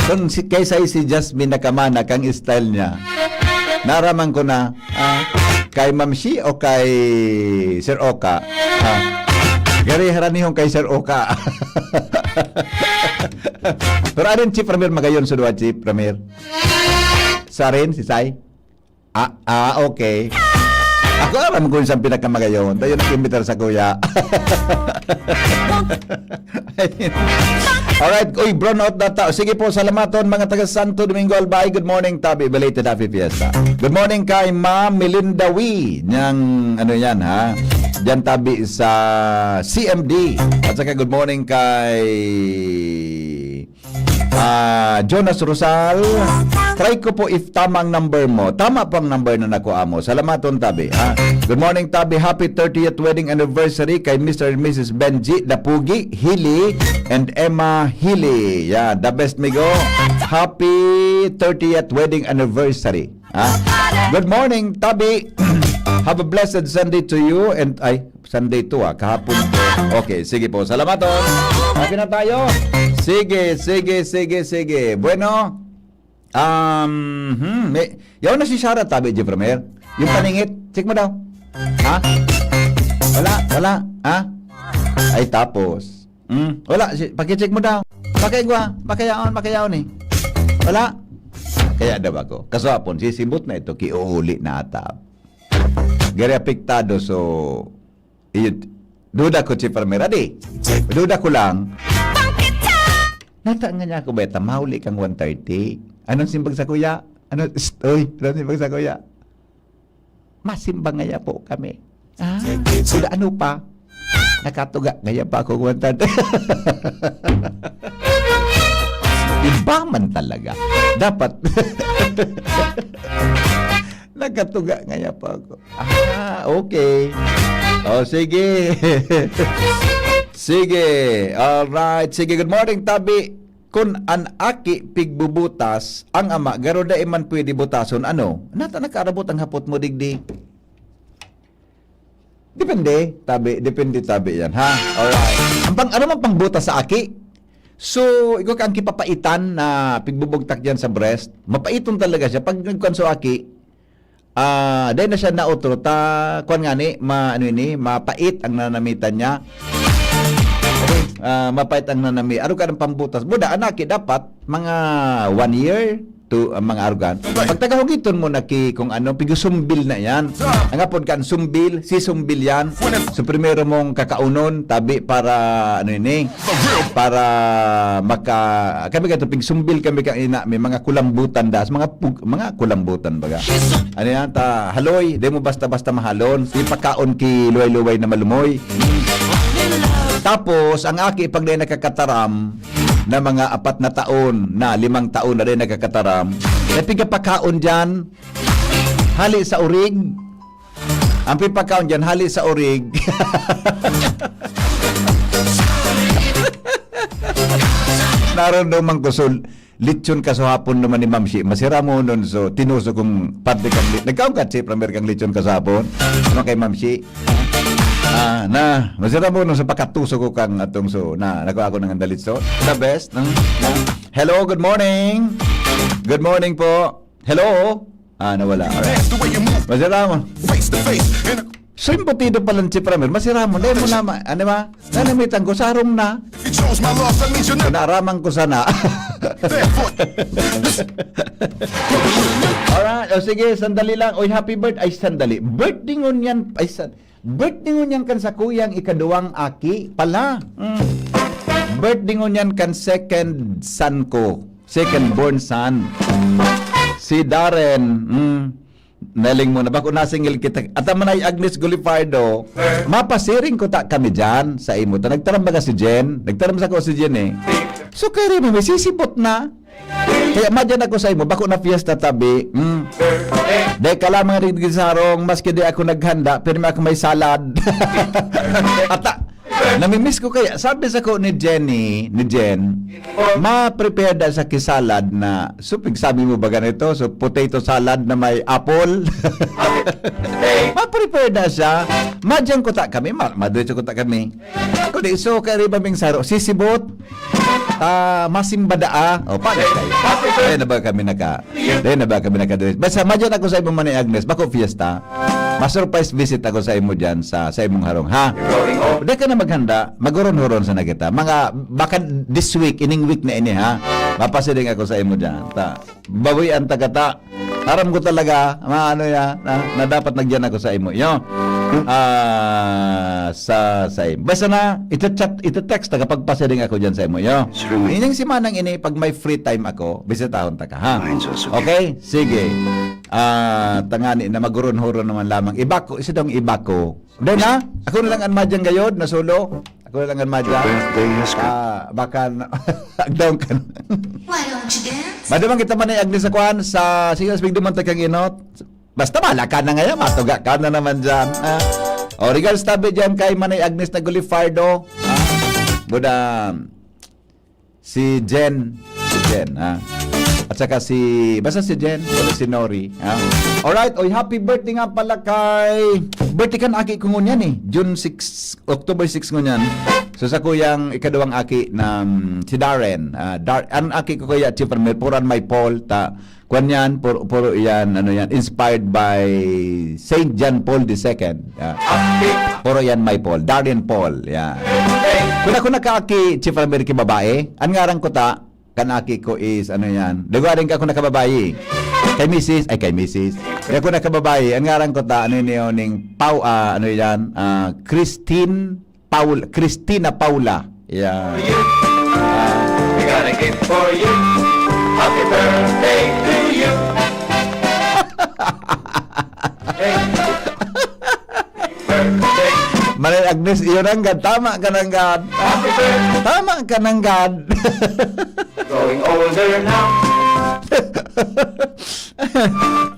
Kung si, kaysa si Jasmine nakamana kang style niya. Naraman ko na, ah, kay Ma'am Shi o kay Sir Oka? Ah, gari haranihon kay Sir Oka. Pero arin, Chief Ramir, magayon sa duwa, Chief Ramir? Sarin, si Sai? Ah, ah, okay. Ako aram ko yung pinakamagayon. Tayo nag-imbitar sa kuya. Alright. Uy, brown out na tao. Sige po, salamaton, mga taga Santo Domingo, Albay. Good morning, tabi. Belated Happy Fiesta. Good morning kay Ma'am Melinda Wee. Niyang, ano yan, ha? Diyan tabi sa C M D. At saka good morning kay Ah, Jonas Rosal, try ko po if tama ang number mo. Tama po ang number na nakuha mo. Salamaton, tabi, ha? Good morning, tabi. Happy thirtieth wedding anniversary kay Mister and Missus Benji Dapugi Hili and Emma Hili. Yeah, the best, migo. Happy thirtieth wedding anniversary. Ha? Good morning, tabi. Have a blessed Sunday to you and, ay, Sunday to, ah, kahapon. Okay, sige po. Salamat, oh. Okay na tayo. Sige, sige, sige, sige. Bueno, um, hmm, may, yaw na si Sarah, tabi, Jeffremer. Yung paningit, check mo daw. Ha? Wala, wala. Ha? Ay, tapos. Hmm, wala. Si, pakicheck mo daw. Pakigwa, pakiyaon, pakiyaon eh. Wala. Kaya daw ako. Kaswapon, sisibot na ito, kiuuli na ata. Gari apektado, so, iyo, duda ko si Farmer. Adi, duda ko lang. Nata nga niya ako, beta, mahuli kang one thirty. Anong simbag sa kuya? Ano, oy, anong simbag sa kuya? Masimbang ngaya po kami. Ah, sila ano pa? Nakatuga ngaya pa ako one thirty. Iba man talaga. Dapat. Nakatuga ngaya pa ako. Ah, okay. O, sige. Sige. Alright. Sige, good morning, tabi. Kun an aki pigbubutas, ang ama garo dai man pwede butason, ano? Nata nakaarabot ang hapot mo, digdi? Depende, tabi, depende tabi yan, ha? Alright. Ang pang, ano man pang butas sa aki? So, ikaw ka ang kipapaitan na pigbubugtak dyan sa breast, mapaiton talaga siya. Pag nagkuhan sa aki, ah, dahil na siya nautro, ta, kuwan nga ni, ma, ano ini, mapait ang nanamitan niya. Okay, ah, mapait ang nanami. Aro ka ng pambutas. Buda, anaki, dapat mga one year to, ah, mga arugan. Pagtagahugiton mo na ki, kung ano, pigusumbil na yan. Ang apod kan sumbil, si sumbil yan. So, primero mong kakaunon, tabi para, ano ini, para maka, kami ka pig sumbil kami ka ina, may mga kulambutan das, mga pug, mga kulambutan baga. Ano yan, ta, haloy, di mo basta-basta mahalon. Di pakaon ki luway-luway na malumoy. Tapos, ang aki, pag dai nakakataram na mga apat na taon na, limang taon na dai nakakataram, na pigapakaon diyan, hali sa urig. Ang pipakaon diyan, hali sa urig. Naroon daw man kusol. Lechon kasuhapon naman ni Ma'am Shi. Masira mo nun, so, tinuso kong parte kang li-, nagkaon ka, si Pramer, kang lechon kasuhapon? Ano kay Ma'am Shi? Ah, na, masira mo nun sa pakatuso ko kang atong, so, na, nakuha ko ng andalitso. The best. Hmm? Hello, good morning. Good morning po. Hello? Ah, nawala. Alright. Masira mo. Face to face. Shrimp potato pala ni Chief Ramir. Masira mo. Dahil mo na, ma-, ano ba? Nanamitan ko, sarong na. Kung naaraman ko sana. Alright. O sige, sandali lang. Oy, happy birth-, ay, sandali. Birthday ngunyan, ay, san-, birthday ngunyan kan sakuyang ikaduwang aki pala. Mm. Birthday ngunyan kan second son ko. Second born son. Si Darren. Mm. Naling mo na, bako nasingil kita. At ang Manay Agnes Gulifardo, mapasiring ko ta kami dyan sa imo. Ta nagtaram baga si Jen? Nagtaram sa ko si Jen eh. So, kaya rin mo, may sisibot na. Kaya madyan ako sa imo, bako na fiesta tabi. Hmm. Dahil ka lamang rin sarong, maski di ako naghanda, pero may ako may salad. Ata, Namimiss ko kaya. Sabi sa ko ni Jenny, ni Jen, ma-prepare da sa kisalad na, so, pigsabi mo ba ganito? So, potato salad na may apple? Ma-prepare da siya. Madyan ko ta kami, ma-, madretso ko ta kami. Kundi, so, kaya riba ming saro, sisibot, ah, masimba daa. O, paano tayo? Kaya na ba kami naka-, Dai na ba kami nakadiri? Basta madyan ako sa imo, Manay Agnes, bako fiesta. Ma-surprise visit ako sa imo dyan sa, sa imong harong, ha? Di ka na maghanda, maghuron-huron sana kita. Mga, baka this week, ining week na ini, ha? Mapasiring ako sa imo dyan. Ta, bawian ta ka ta. Aram ko talaga, maano ya, na, na dapat nagyan ako sa imo, yo. Ah, sa, sa imo. Basta na, ita-chat, ita-text, tagapagpasiring ako dyan sa imo, yo. Ining simanang ini, pag may free time ako, bisitahon ta ka, ha? Okay? Sige. Ah, tangani na maghuron-huron naman lamang. Iba ko, isa daw ang iba ko. Dai na? Ako na lang an madyang gayod na solo. Ako na lang an madya. Your birthday has come. Ah, baka na, agdaon ka na. Why don't you dance? Madumang kita man ay Agnes sa kwan, sa, sige, mas bigduman ta kang inot. Basta bala ka na ngayon, matuga ka na naman dyan, ha? O, regards tabi dyan kay Manay Agnes na Gulifardo, ha? Buda, si Jen, si Jen, ha? At saka si, basta si Jen, wala si Nori, ha? Alright, oy, happy birthday nga pala kay, birthday kan aki ko ngunyan eh, June six, October six ngunyan. So sa kuyang ikaduwang aki na, mm, si Darren, ah, Dar-, ang aki ko kaya, Chief Ramil, puran may Paul, ta, Kwan yan, puro, puro yan, ano yan, inspired by Saint John Paul the Second. Yeah. Puro yan may Paul. Darren Paul. Yeah. Kung ako nakaaki, Chief Ramir, ki babae, ang ngaran ko ta, kan aki ko is, ano yan, dagwaring ka ako nakababayi. Kay misis, ay, kay misis. Kaya ako nakababayi, ang ngaran ko ta, ano yun, yun, ning Pau, ah, ano yan, ah, Christine Paul-, Christina Paula. Yeah. You. We got a gift for you. Happy birthday to you. Hey. Birthday. Manay Agnes, iyo nanggad. Tama ka nanggad. Happy birthday. Tama ka nanggad. Growing older now.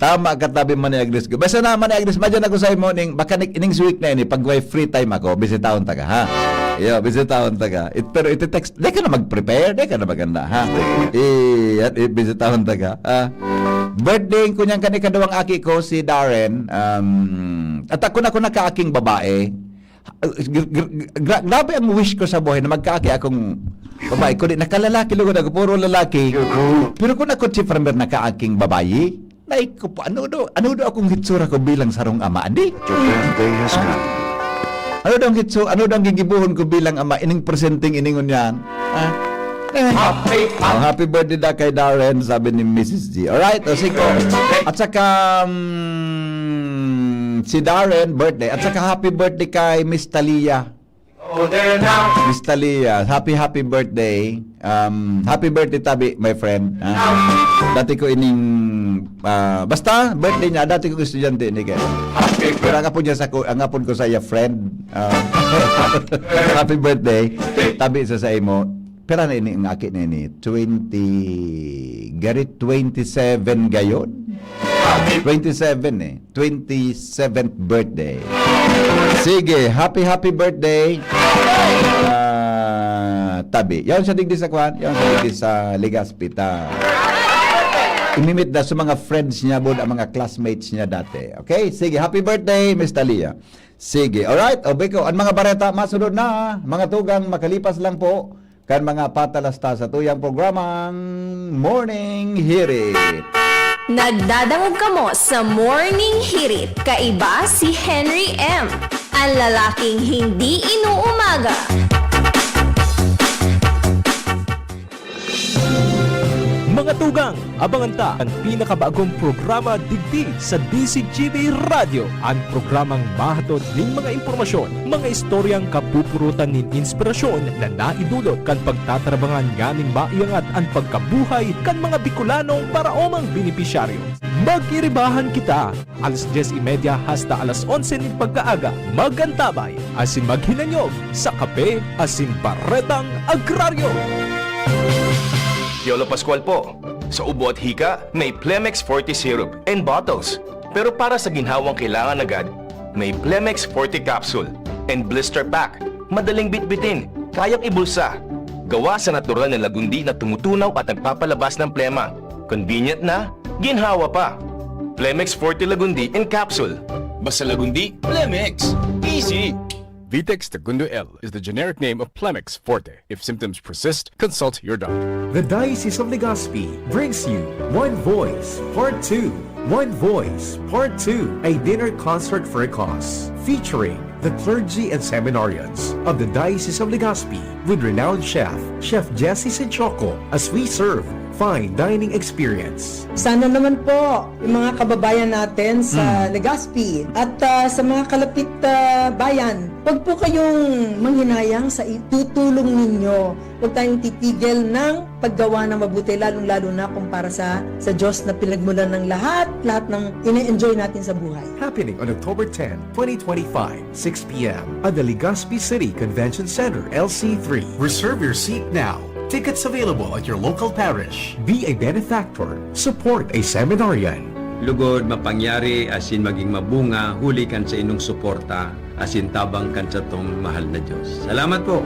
Tama ka tabi man ni Agnes ko. Basta na man ni Agnes, madyan ako sa imo ning, baka ning, ning week na ini, pag may free time ako, bisitahon ta ka, ha? Iyo, bisitahon ta ka. It, pero iti-text, di ka na mag-prepare, di ka na maganda, ha? I, at, i, bisitahon ta ka, ha? Birthday ko niyan kan ikaduwang aki ko, si Darren. Um, at ako na, ako nakaaking babae. Gra-, gra-, gra-, grabe ang wish ko sa buhay na magkaaki akong babae. Kundi nakalalaki lugod ako, puro lalaki. Pero kung ako, Chief Ramir, nakaaking babayi, naik ko po, ano do, ano do akong hitsura ko bilang sarong ama, di? Your birthday has come. Ano daw ang hitso-, ano daw ang gigibohon ko bilang ama, ining presenteng iningon yan? Ah? Eh. Happy, oh, happy birthday da kay Darren, sabi ni Missus G. Alright, o sige. At saka, mm, si Darren, birthday. At saka happy birthday kay Miss Talia. Miss Talia, happy, happy birthday. Um, happy birthday, Tabi, my friend. Ha? Dati ko ining, ah, basta, birthday niya, dati kong estudyante ni Ken. Pero ang apod niya sa ko, ang apod ko sa iya, friend. Ah, happy birthday, Tabi, sa sa imo. Pira na ini, ang aki na ini? Twenty, gari twenty-seven gayon? Twenty-seven eh. Twenty-seventh birthday. Sige, happy, happy birthday. Ah, Tabi. Yaon siya digdi sa kwan? Yaon siya digdi sa Legazpi ta. Imimit na sa mga friends niya, bod, ang mga classmates niya dati. Okay? Sige, happy birthday, Miss Talia. Sige, alright. O, Biko, ang mga bareta, masunod na, mga tugang, makalipas lang po kan mga patalasta sa tuyang programang Morning Hirit. Nagdadangog kamo sa Morning Hirit. Kaiba si Henry M, ang lalaking hindi inuumaga. Mga tugang, abangan ta an pinakabagong programa digdi sa D C G B Radyo, an programang mahatod nin mga impormasyon, mga istoryang kapupurutan nin inspirasyon na naidulot kan pagtatrabangan nganing maiangat an pagkabuhay kan mga Bicolanong paraomang benepisyaryo. Magiribahan kita, alas dyes y media hasta alas onse nin pagkaaga, mag-antabay asin maghinanyog sa kape asin baretang agraryo. Yolo Pascual po. Sa ubo at hika, may Plemex Forte Syrup and bottles. Pero para sa ginhawang kailangan agad, may Plemex Forte Capsule and Blister Pack. Madaling bitbitin, kayang ibulsa. Gawa sa natural na lagundi na tumutunaw at nagpapalabas ng plema. Convenient na, ginhawa pa. Plemex Forte Lagundi in Capsule. Basta Lagundi, Plemex. Easy! Vitex Tagundo L is the generic name of Plemex Forte. If symptoms persist, consult your doctor. The Diocese of Legazpi brings you One Voice Part two. One Voice Part two, a dinner concert for a cause, featuring the clergy and seminarians of the Diocese of Legazpi with renowned chef, Chef Jesse Sinchoco, as we serve fine dining experience. Sana naman po, yung mga kababayan natin sa Mm. Legazpi at, ah, sa mga kalapit, ah, bayan, wag po kayong manghinayang sa itutulong ninyo. Wag tayong titigil ng paggawa ng mabuti, lalong-lalo na kung para sa, sa Diyos na pinagmulan ng lahat, lahat ng ine-enjoy natin sa buhay. Happening on October ten, twenty twenty-five, six p m at the Legazpi City Convention Center, L C three. Reserve your seat now. Tickets available at your local parish. Be a benefactor. Support a seminarian. Lugod, mapangyari, asin maging mabunga, huli kan sa inong suporta, asin tabang kan satong mahal na Diyos. Salamat po.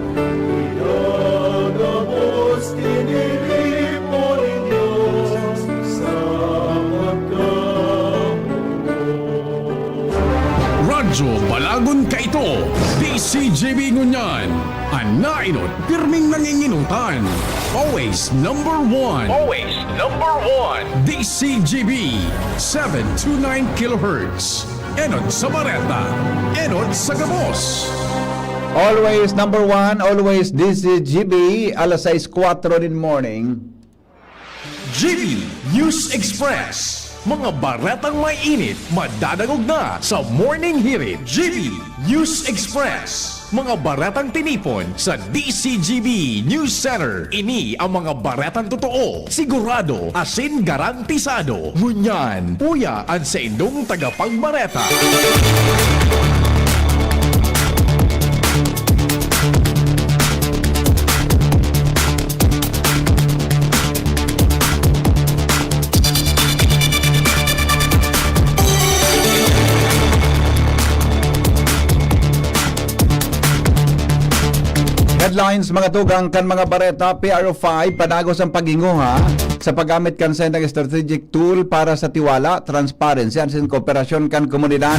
Pinagabos, tiniripo nin Diyos sa pagkamugot. Radyo Balagon kaito, D C G B ngunyan. An naenot, pirming nangingenotan. Always number one. Always number one. D C G B, seven two nine kilohertz. Enot sa bareta, enot sa gabos. Always number one, always D C G B, alas sais kwatro nin morning. G B News Express. Mga baretang may init, madadangog na sa Morning Hirit. G B News Express. Mga baretang tinipon sa D C G B News Center. Ini ang mga baretang totoo, sigurado, asin garantisado. Ngunyan, uya an saindong tagapagbareta. Headlines, mga tugang kan mga bareta. P R O five, padagos ang paghinguha sa paggamit kan saindang strategic tool para sa tiwala, transparency, asin kooperasyon kan komunidad.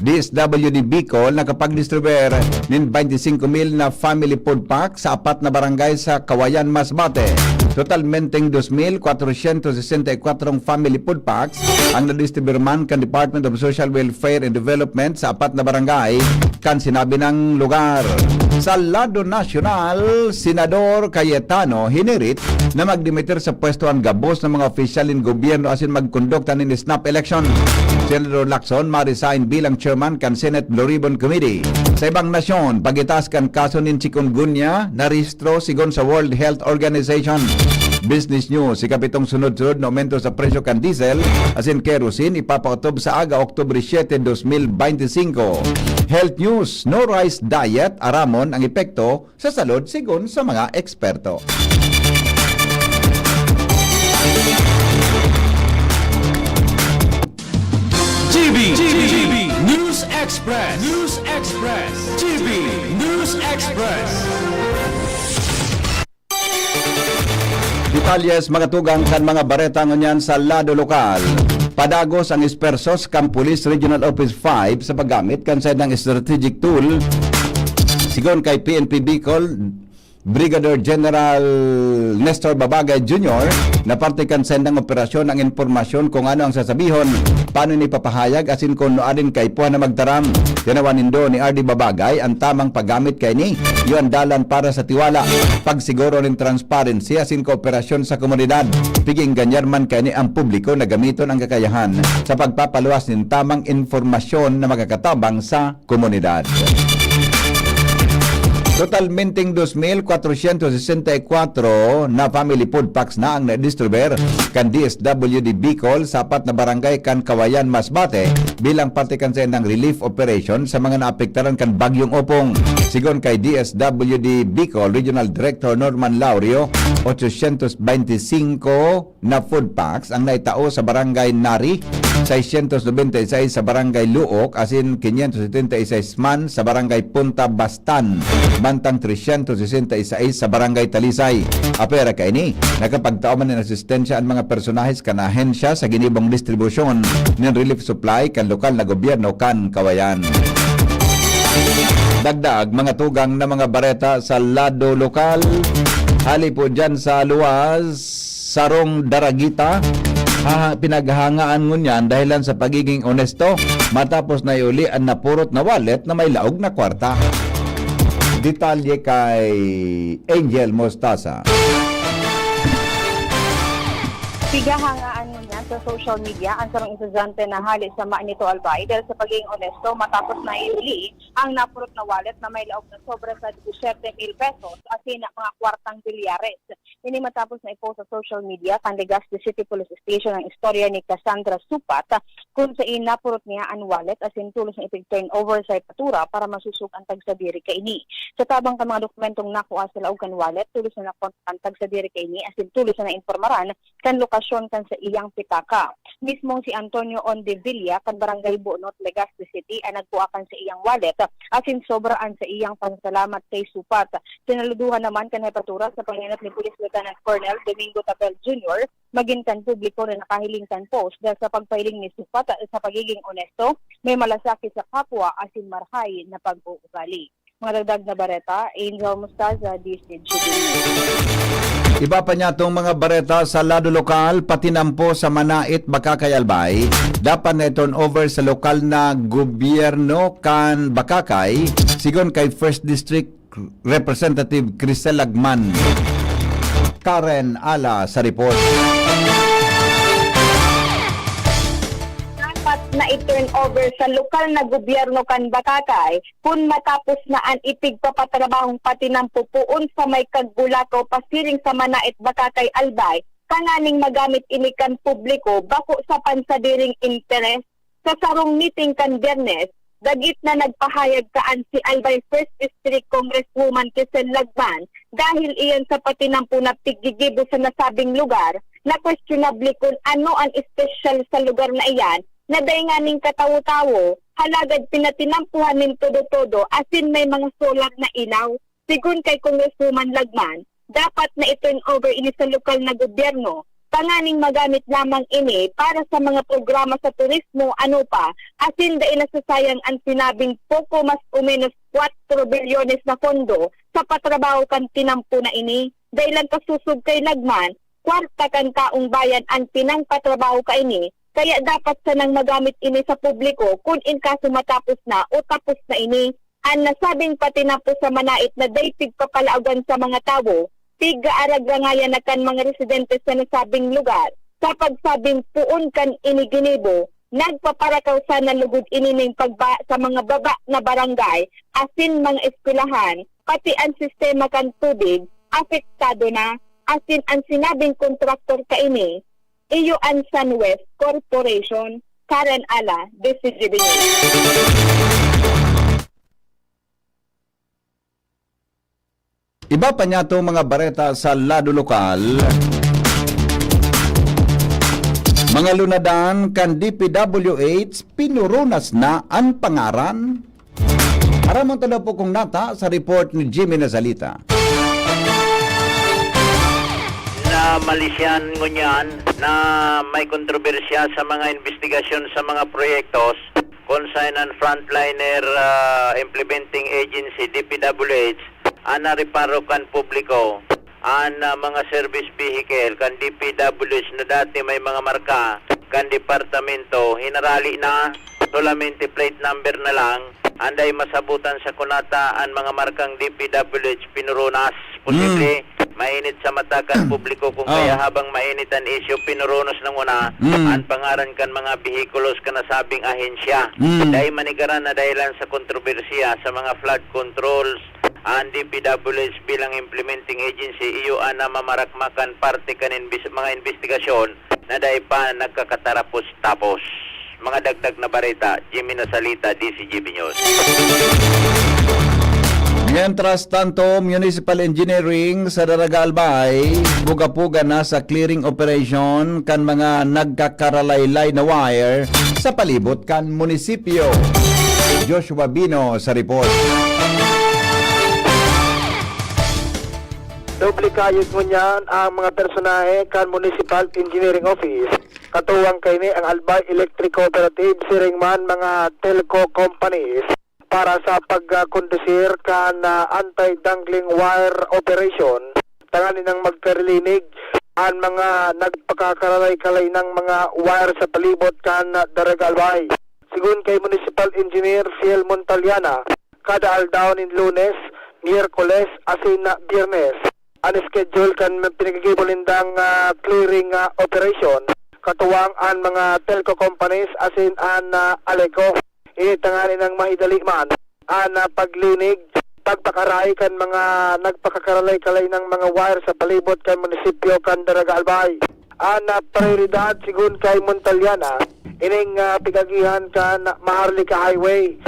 D S W D Bicol nakapag-distribuer nin twenty-cinco mil na family food pack sa apat na barangay sa Kawayan, Masbate. Totalmenteng dos mil kwatrosyentos sesenta y kwatro family food packs ang nadistribuir man kan Department of Social Welfare and Development sa apat na barangay kan sinabi nang lugar. Sa lado nasyonal, Senador Cayetano hinirit na magdimitir sa pwesto an gabos na mga opisyal nin gobyerno asin magkondukta nin snap election. Senador Lacson ma-resign bilang chairman kan Senate Blue Ribbon Committee. Sa ibang nasyon, pagitaas kan kaso nin chikungunya narehistro sigon sa World Health Organization. Business News, ikapitong sunod-sunod na aumento sa presyo kan diesel asin kerosene ipapaotob sa aga, Oktubre siete, dos mil beintisinko. Health News, no rice diet, aramon ang epekto sa salud sigon sa mga eksperto. G B, G B News Express, News Express, G B News Express. Detalye sa mga tugang kan mga bareta ngunyan sa lado lokal. Padagos ang espersos kan Police Regional Office five sa paggamit kan saindang strategic tool. Sigon kay P N P Bicol, Brigadier General Nestor Babagay Junior, na parte kan saindang operasyon ang impormasyon kung ano ang sasabihon, paano ini ipapahayag, asin kung ano an kaipuhan na magtaram. Tinawan nindo ni R D Babagay an tamang paggamit kaini. Iyo an dalan para sa tiwala, pagsiguro nin transparency asin kooperasyon sa komunidad. Pig-enganar man kaini an publiko na gamiton an kakayahan sa pagpapaluwas nin tamang impormasyon na makakatabang sa komunidad. Totalmenteng dos mil kwatrosyentos sesenta y kwatro na family food packs na ang nadistribuir kan D S W D Bicol sa apat na barangay kan Cauayan, Masbate, bilang parte kan saindang relief operation sa mga naapektaran kan Bagyong Opong. Sigon kay D S W D Bicol Regional Director Norman Laurio, otsosyentos beintisinko na food packs ang naitao sa Barangay Nari, seiscientos noventa y seis sa Barangay Luok, asin quinientos setenta y seis man sa Barangay Punta Bastan, mantang trescientos sesenta y seis sa Barangay Talisay. Apwera kaini, nakapagtao man nin asistensya an mga personahes kan ahensya sa ginibong distribusyon nin relief supply kan lokal na gobyerno kan Cauayan. Dagdag, mga tugang na mga bareta sa lado lokal, hali po dyan sa luwas, sarong daragita, ha, pinaghahangaan ngunyan dahilan sa pagiging onesto matapos na iuli an napurot na wallet na may laog na kwarta. Detalye kay Angel Mostaza. Pighahangaan ngunyan sa social media ang sarong estudyante na hali sa Manito, Albay, dahil sa pagiging onesto matapos na iuli ang napurot na wallet na may laog na sobra sa disisiete mil pesos asin mga kwartang bilyares. Ini matapos na i-post sa social media kan Legazpi City Police Station ang istorya ni Cassandra Supat, kun sain napurot niya an wallet asin tolos na ipig-turn over sa hepatura para masusog an tagsadiri kaini. Sa tabang kan mga dokumentong nakua sa laog kan wallet, tolos na nakontra an tagsadiri kaini asin tolos na naimpormaran kan lokasyon kan saiyang pitaka. Mismong si Antonio Ondevilla kan Barangay Bunot, Legazpi City, an nagkua kan saiyang wallet, asin sobra an saiyang pasasalamat kay Supat. Sinaluduhan naman kan hepatura sa pangenot ni Police Lieutenant Colonel Domingo Tapel Junior, magin kan publiko na nakahiling kan post dahil sa pagpahiling ni Supat sa pagiging onesto, may malasakit sa kapwa asin marahay na pag-uugali. Mga dagdag na bareta, Angel Mostaza, D S T G. Iba pa niya tong mga bareta sa lado lokal, patinampo sa Manait, Bacacay, Albay. Dapat na i-turn over sa lokal na gobyerno kan Bacacay, sigon kay First District Representative Crisel Lagman. Karen Ala sa report. Dapat na i-turn over sa lokal na gobyerno kan Bacacay kun matapos na an ipigpapatrabahong patinampo poon sa may Kagbolakaw pasiring sa Manait, Bacacay, Albay, tanganing magamit ini kan publiko bako sa pansadiring interes. Sa sarong meeting kan Biyernes, dagit na nagpahayag kaan si Albay First District Congresswoman Crisel Lagman dahil iyan sa patinampo na piggigibo sa nasabing lugar na questionable kun ano an espesyal sa lugar na iyan na dai nganing katawo-tawo, halagad pinatinampuhan nin todo-todo asin may mga solar na ilaw. Sigon kay Congresswoman Lagman, dapat na i-turn over ini sa lokal na gobyerno, tanganing magamit lamang ini para sa mga programa sa turismo, ano pa, asin dai nasasayang an sinabing poko mas o menos kwatro bilyones na pondo sa patrabaho kan tinampo na ini. Dai lang kasusog kay Lagman, kwarta kan taong bayan an pinangpatrabaho kaini, kaya dapat sanang magamit ini sa publiko kun in kaso matapos na o tapos na ini. An nasabing patinampo sa Manait na dai pigpapalaogan sa mga tawo, pig-aaragangayan na kan mga residente sa nasabing lugar, sa pagsabing poon kan ini ginibo, Nagpaparakaw sana lugod ini nin pagba sa mga baba na barangay asin mga eskwelahan, pati an sistema kan tubig apektado na, asin an sinabing kontraktor kaini iyo an Sunwest Corporation. Karen Ala, D C G B News. Iba pa niyato mga bareta sa lado lokal. Mga lunadan kan D P W H, pinurunas na an pangaran. Aramon ta daw po kung nata sa report ni Jimmy Nazalita. Na malisyan ngunyan na may kontrobersiya sa mga investigasyon sa mga proyektos kung saan ang frontliner, ah, implementing agency, D P W H, ang nareparo kan publiko, ang, ah, mga service vehicle kan D P W H na dati may mga marka kan departamento, hinarali na, solamente plate number na lang, anday masabutan sa kunata ang mga markang D P W H pinurunas. Posible, mainit sa mata kan publiko kung kaya habang mainit an isyu, pinurunos nang una an pangaran kan mga behikulos kan nasabing ahensya. Dai manigaran na dahilan sa kontrobersiya sa mga flood controls, an D P W H bilang implementing agency, iyo an namamarakmakan parte kan imbis-, mga investigasyon na dai pa nagkakatarapos-tapos. Mga dagdag na bareta, Jimmy Nasalita, D C G B News. Mientras tanto, Municipal Engineering sa Daraga Albay, buga-puga na sa clearing operation kan mga nagkakaralaylay na wire sa palibot kan munisipyo. Joshua Bino sa report. Doble kayod ngunyan ang mga personahe kan Municipal Engineering Office. Katuwang kaini ang Albay Electric Cooperative, siring man mga telco companies para sa pagkondusir kan, ah, anti-dangling wire operation, tanganing magkarilinig an mga nagpakakaralay-kalay na mga wire sa palibot kan, ah, Daraga Albay. Sigon kay Municipal Engineer Fiel Montaliana, kada aldaw nin Lunes, Miyerkules asin na Biyernes an schedule kan pinaggigibo nindang, ah, clearing, ah, operation, katuwang an mga telco companies asin an, ah, Aleco. Ini tanganing mahidali man an, ah, paglinig, pagpakaray kan mga nagpakakaralay-kalay na mga wire sa palibot kan munisipyo kan Daraga Albay. An, ah, prayoridad, sigon kay Montaliana, ining, ah, pig-agihan kan Maharlika Highway.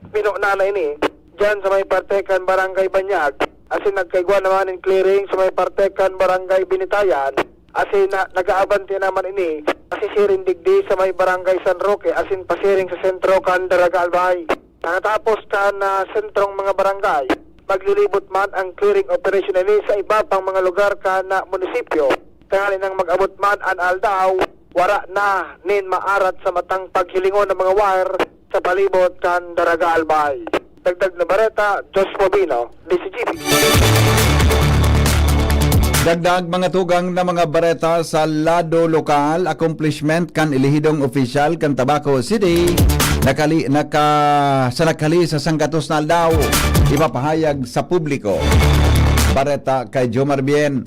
Pinuna na ini diyan sa may parte kan Barangay Banyag, asin nagkaigwa naman nin clearing sa may parte kan Barangay Binitayan, asin na, nag-aabante naman ini, nasisiring digdi sa may Barangay San Roque, asin pasiring sa sentro kan Daraga Albay. Nakatapos kan, ah, sentrong mga barangay, maglilibot man ang clearing operation ini sa iba pang mga lugar kan, ah, munisipyo. Tanganing mag-abot man an aldaw, wara na nin maarat sa matang paghilingon ng mga wire sa palibot kan Daraga Albay. Dagdag na bareta, Joshua Bino, D C G B. Dagdag mga tugang na mga bareta sa lado lokal, accomplishment kan elehidong opisyal kan Tabaco City, nakali-, naka-, sa nakali sa sanggatos na aldaw, ipapahayag sa publiko. Bareta kay Jomar Bien.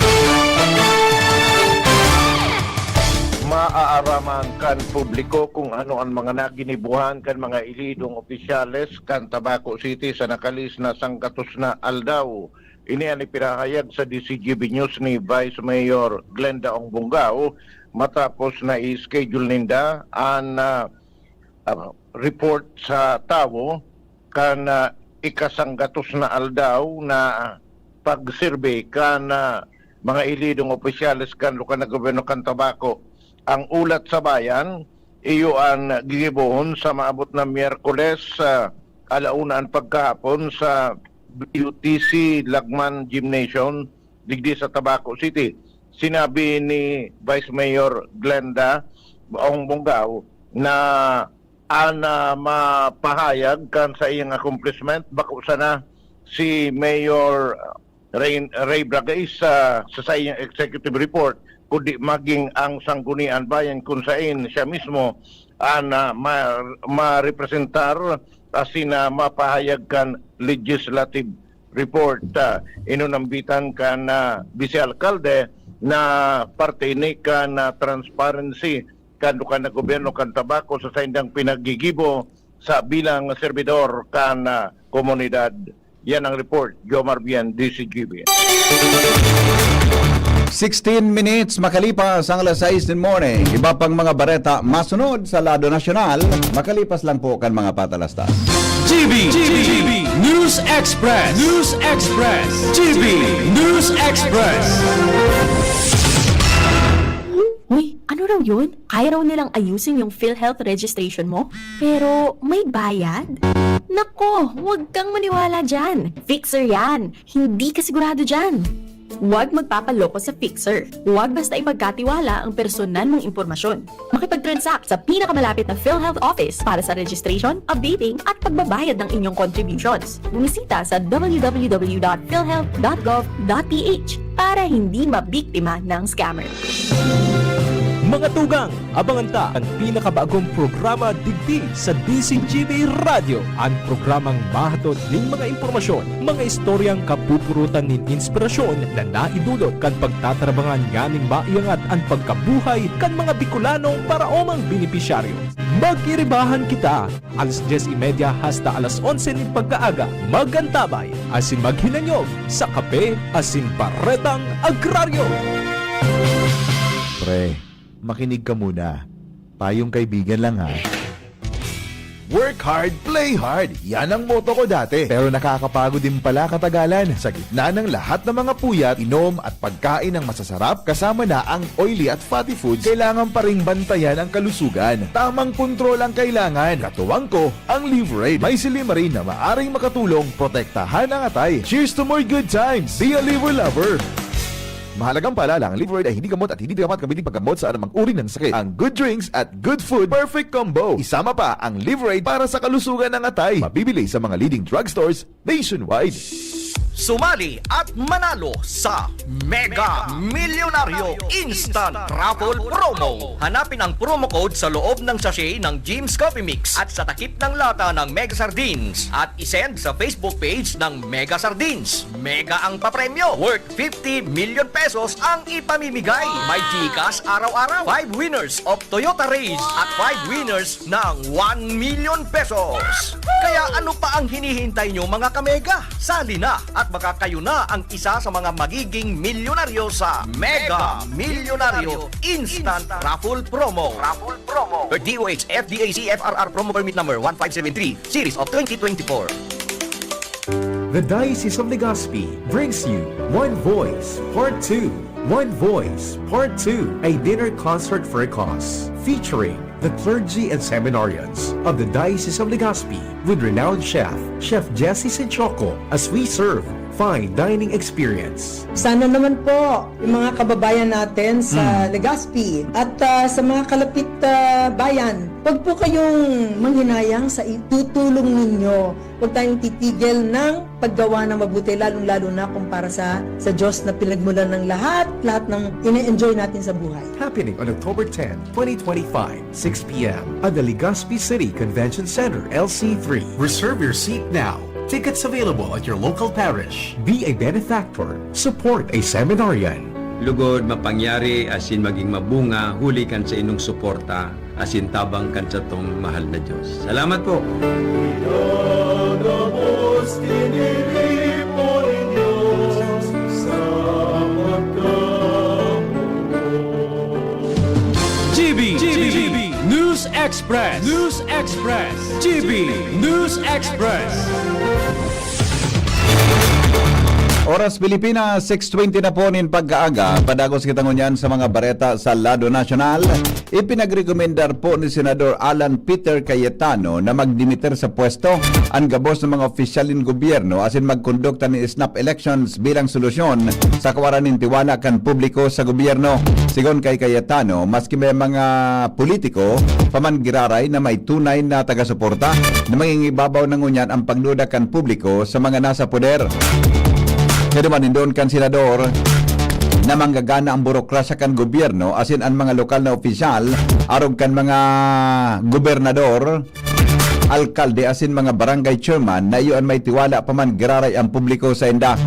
Maaaraman kan publiko kung ano an mga naginibuhan kan mga elidong opisyales kan Tabaco City sa nakalis na sanggatos na aldaw. Ini an ipinahayag sa D C G B News ni Vice Mayor Glenda Ong Bongao matapos na i-schedule ninda an, ah, ah, report sa tawo kan, ah, ikasanggatos na aldaw na pagsurvey kan, ah, mga elidong opisyales kan lokal na gobyerno kan Tabaco. Ang Ulat sa Bayan, iyo an gigibohon sa maabot na Miyerkules, ah, ala una an pagkahapon sa B U T C Lagman Gymnasium, digdi sa Tabaco City. Sinabi ni Vice Mayor Glenda Ong Bongao na an, ah, mapahayag kan saiyang accomplishment, bako sana si Mayor Ray, Ray Bragais sa, sa saiyang executive report, kundi maging ang Sangguniang Bayan kung sain siya mismo an, ah, ma-, marepresentar asin na mapahayag kan legislative report. Ah, inunambitan kan, ah, bise-alkalde na parte ini kan, ah, transparency kan lokal na gobyerno kan Tabaco sa saindang pinaggigibo sa bilang servidor kan, ah, komunidad. Yan ang report, Jomar Bien, D C G B. Sixteen minutes makalipas ang alas sais nin morning. Iba pang mga bareta masunod sa lado nasyonal, makalipas lang po kan mga patalastas. G B, G B, News Express, News Express, G B News Express. Uy, ano raw yun? Kaya raw nilang ayusin yung PhilHealth registration mo? Pero may bayad? Nako, huwag kang maniwala dyan. Fixer yan. Hindi ka sigurado dyan. Huwag magpapaloko sa fixer. Huwag basta ipagkatiwala ang personal mong impormasyon. Makipag-transact sa pinakamalapit na PhilHealth office para sa registration, updating, at pagbabayad ng inyong contributions. Bumisita sa w w w dot philhealth dot gov dot p h para hindi mabiktima ng scammer. Mga tugang, abangan ta an pinakabagong programa digdi sa D C G B Radyo, an programang mahatod nin mga impormasyon, mga istoryang kapupurutan nin inspirasyon na naidulot kan pagtatrabangan nganing maiangat an pagkabuhay kan mga Bicolanong paraomang benepisyaryo. Magkiribahan kita, alas dyes y media hasta alas onse nin pagkaaga. Mag-antabay asin maghinanyog sa Kape asin Baretang Agraryo. Pre, makinig ka muna. Payong kaibigan lang, ha. Work hard, play hard. Yan ang motto ko dati. Pero nakakapagod din pala katagalan. Sa gitna ng lahat ng mga puyat, inom at pagkain ng masasarap, kasama na ang oily at fatty foods, kailangan pa ring bantayan ang kalusugan. Tamang kontrol ang kailangan. Katuwang ko, ang Liverade. May silymarin na maaring makatulong protektahan ang atay. Cheers to more good times! Be a Liver Lover! Mahalagang paalala, ang Liverade ay hindi gamot at hindi dapat gamitin paggamot sa anumang uri ng sakit. Ang good drinks at good food, perfect combo. Isama pa ang Liverade para sa kalusugan ng atay. Mabibili sa mga leading drugstores nationwide. Sumali at manalo sa Mega Milyonaryo Instant Raffle Promo. Hanapin ang promo code sa loob ng sachet ng Jim's Coffee Mix at sa takip ng lata ng Mega Sardines at isend sa Facebook page ng Mega Sardines. Mega ang papremyo, worth fifty million pesos ang ipamimigay. May GCash araw-araw. Five winners of Toyota Rays at five winners ng one million pesos. Kaya ano pa ang hinihintay nyo, mga kamega? Sali na at baka kayo na ang isa sa mga magiging milyonaryo sa Mega Milyonaryo Instant Raffle Promo. Raffle Promo. Per D O H F D A C F R R Promo Permit Number one five seven three, Series of twenty twenty-four. The Diocese of Legazpi brings you One Voice Part two. One Voice Part two, a dinner concert for a cause, featuring the clergy and seminarians of the Diocese of Legazpi with renowned chef, Chef Jesse Sinchoco, as we serve fine dining experience. Sana naman po, yung mga kababayan natin sa Hmm. Legazpi at, ah, sa mga kalapit, ah, bayan, wag po kayong manghinayang sa itutulong ninyo. Huwag tayong titigil ng paggawa ng mabuti, lalong-lalo na kung para sa, sa Diyos na pinagmulan ng lahat, lahat ng ine-enjoy natin sa buhay. Happening on October ten, twenty twenty-five, six p m at the Legazpi City Convention Center, L C three. Reserve your seat now. Tickets available at your local parish. Be a benefactor. Support a seminarian. Lugod, mapangyari asin maging mabunga huli kan saindong suporta asin tabang kan satong mahal na Diyos. Salamat po! Pinagabos, tiniripo nin Diyos sa pagkapuo. G B, G B, News Express, News Express, G B, News Express. Oras Pilipinas, six twenty na po nin pagkaaga. Padagos kita ngunyan sa mga bareta sa lado nasyonal. Ipinagrekomendar po ni Senador Alan Peter Cayetano na magdimiter sa pwesto an gabos na mga opisyal nin gobyerno asin magkondukta nin snap elections bilang solusyon sa kawaran nin tiwala kan publiko sa gobyerno. Sigon kay Cayetano, maski may mga politiko pa man giraray na may tunay na taga-suporta, na mangingibabaw na ngunyan ang pagduda kan publiko sa mga nasa poder. Siya naman, indon kan senador na manggagana ang burokrasya kan gobyerno asin an mga lokal na opisyal arog kan mga gobernador, alkalde asin mga barangay chairman na iyo an may tiwala pa man giraray ang publiko sainda.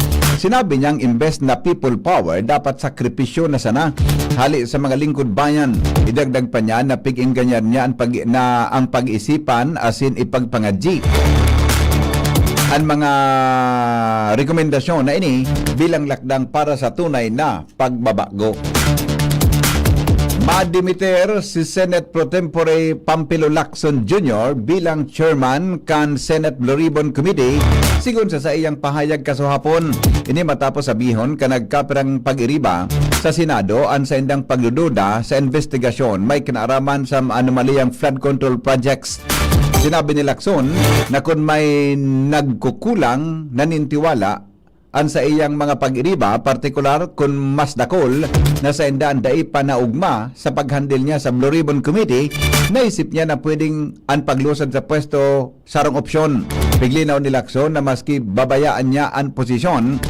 Sinabi niyang imbes na people power, dapat sakripisyo na sana hali sa mga lingkod bayan. Idagdag pa niya na pig-engganyan niya ang pag-, na ang pag-isipan asin ipagpangadyi an mga rekomendasyon na ini bilang lakdang para sa tunay na pagbabago. Madimiter si Senate Pro Tempore Pampilo Lacson Junior bilang chairman kan Senate Blue Ribbon Committee, sigon sa saiyang pahayag kasuhapon. Ini matapos sabihon kan nagkapirang pag-iriba sa Senado an saindang pagdududa sa investigasyon may kinaaraman sa anomaliyang flood control projects. Sinabi ni Lacson na kun may nagkukulang, nanintiwala an saiyang mga pag-iriba, partikular kun mas dakul na sainda an dai pa naugma sa paghandil niya sa Blue Ribbon Committee, naisip niya na pwedeng an paglusad sa pwesto sarong opsyon. Piglinaw ni Lacson na maski babayaan niya an posisyon,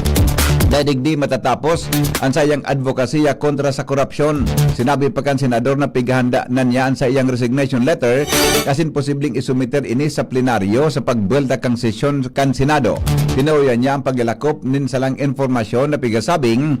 dai digdi matatapos an saiyang advokasya kontra sa korupsyon. Sinabi pa kan senador na pighahanda na niya an saiyang resignation letter asin posibleng isumiter ini sa plenaryo sa pagbuwelta kan sesyon kan Senado. Tinuya niya ang paglalakop nin salang impormasyon na pigasabing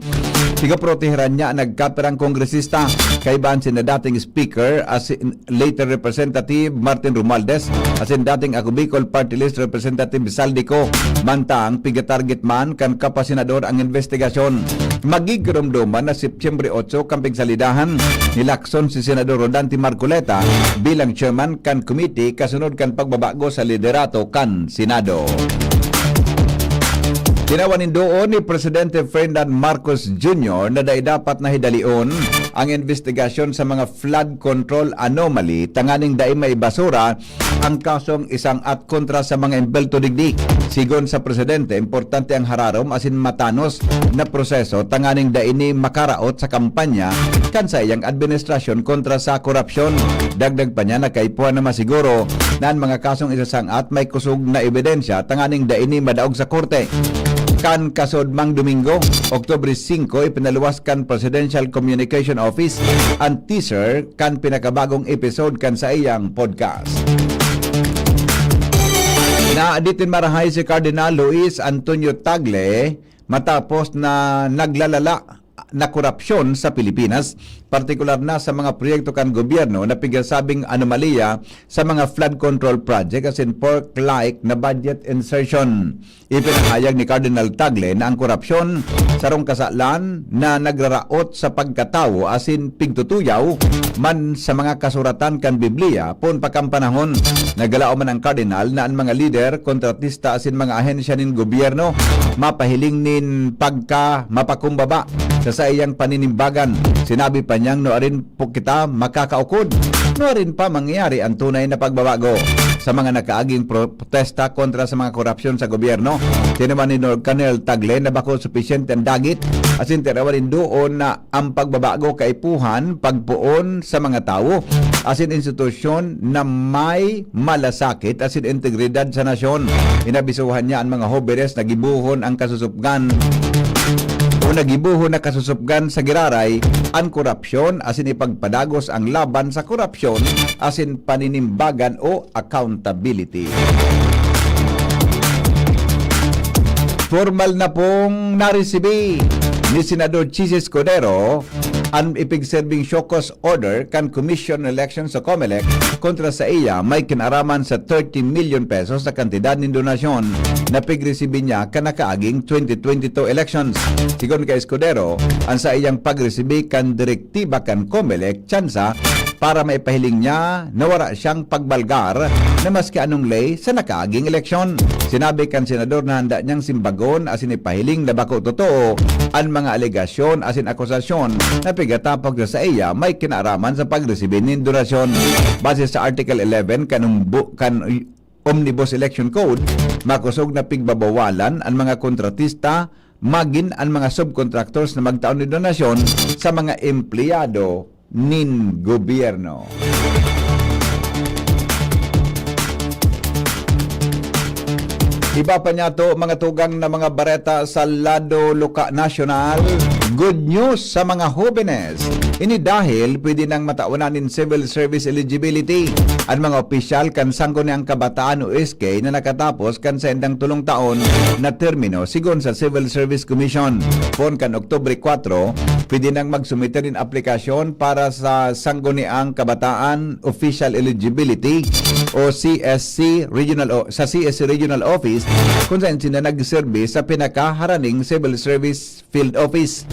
pigaproteheran niya an nagkapirang kongresista, kaiba an sinda dating speaker asin later Representative Martin Romualdez asin dating Ako Bicol Party List Representative Zaldy Co. Mantang pigatarget man kan kapasenador ang investigasyon. Magigiromdoman na Setyembre otso kan pigsalidahan ni Lacson si Senador Rodante Marcoleta bilang chairman kan komite kasunod kan pagbabago sa liderato kan Senado. Tinawan nin duon ni Presidente Ferdinand Marcos Junior na dai dapat na hidalion ang investigasyon sa mga flood control anomaly tanganing dai maibasura ang kasong isang-at kontra sa mga embelto digdi. Sigon sa presidente, importante ang hararom asin matanos na proseso tanganing dai ini makaraot sa kampanya kan saiyang administrasyon kontra sa korupsyon. Dagdag pa niya na kaipuhan na masiguro na an mga kasong isasang-at may kusog na ebidensya tanganing dai ini madaog sa korte. Kan kasunod mang Domingo, Oktubre singko, ipinaluwas kan Presidential Communication Office an teaser kan pinakabagong episode kan saiyang podcast. Naaditin marahay si Cardinal Luis Antonio Tagle matapos na naglalala na korupsyon sa Pilipinas, partikular na sa mga proyekto kan gobyerno na pigasabing anomalya sa mga flood control project asin pork-like na budget insertion. Ipinahayag ni Cardinal Tagle na ang korupsyon sarong kasalan na nagraraot sa pagkatawo asin pigtutuyaw man sa mga kasuratan kan Biblia poon pa kan panahon. Naglalaom man ang Cardinal na an mga lider, kontratista asin mga ahensya nin gobyerno mapahiling nin pagkamapakumbaba sa saiyang paninimbagan. Sinabi pa niyang nuarin po kita makakaukod. Nuarin pa mangyayari ang tunay na pagbabago sa mga nakaaging pro-, protesta kontra sa mga korupsyon sa gobyerno. Tinawan ni Cardinal Tagle na bako supisyente ang dagit asin tinawan nin duon na ang pagbabago kaipuhan pagpoon sa mga tawo asin institusyon na may malasakit asin integridad sa nasyon. Inabisuhan niya an mga hobenes na gibohon ang kasusupgan o nagibohon na kasusupgan sa giraray an korupsyon asin ipagpadagos ang laban sa korupsyon asin paninimbagan o accountability. Formal na pong naresibi ni Senador Chiz Escudero an ipigserbing show cause order kan Commission on Elections o COMELEC kontra sa iya may kinaraman sa thirty million pesos na kantidad nin donasyon na pigresibi niya kan nakaaging twenty twenty-two elections. Sigon kay Escudero, an saiyang pagresibi kan direktiba kan COMELEC tsansa para maipahiling niya na wara siyang pagbalgar na maski anong ley sa nakaaging eleksyon. Sinabi kan senador na handa niyang simbagon asin ipahiling na bako totoo an mga alegasyon asin akusasyon na pigatapok na saiya may kinaaraman sa pagresibi nin donasyon. Base sa Article eleven kan umbu-, kan Omnibus Election Code, makosog na pigbabawalan an mga kontratista magin an mga subcontractors na magtao nin donasyon sa mga empleyado nin gobyerno. Iba pa niyato, mga tugang na mga bareta sa lado luka nasyonal. Good news sa mga hobenes. Ini dahil pwede nang matawanan nin civil service eligibility an mga opisyal kan Sangguniang Kabataan o S K na nakatapos kan saindang tolong taon na termino, sigon sa Civil Service Commission. Poon kan Oktubre kwatro, pwede nang magsumite nin aplikasyon para sa Sangguniang Kabataan Official Eligibility o C S C Regional o, sa C S C Regional Office kung saan sila nagserbi sa pinakaharaning civil service field office.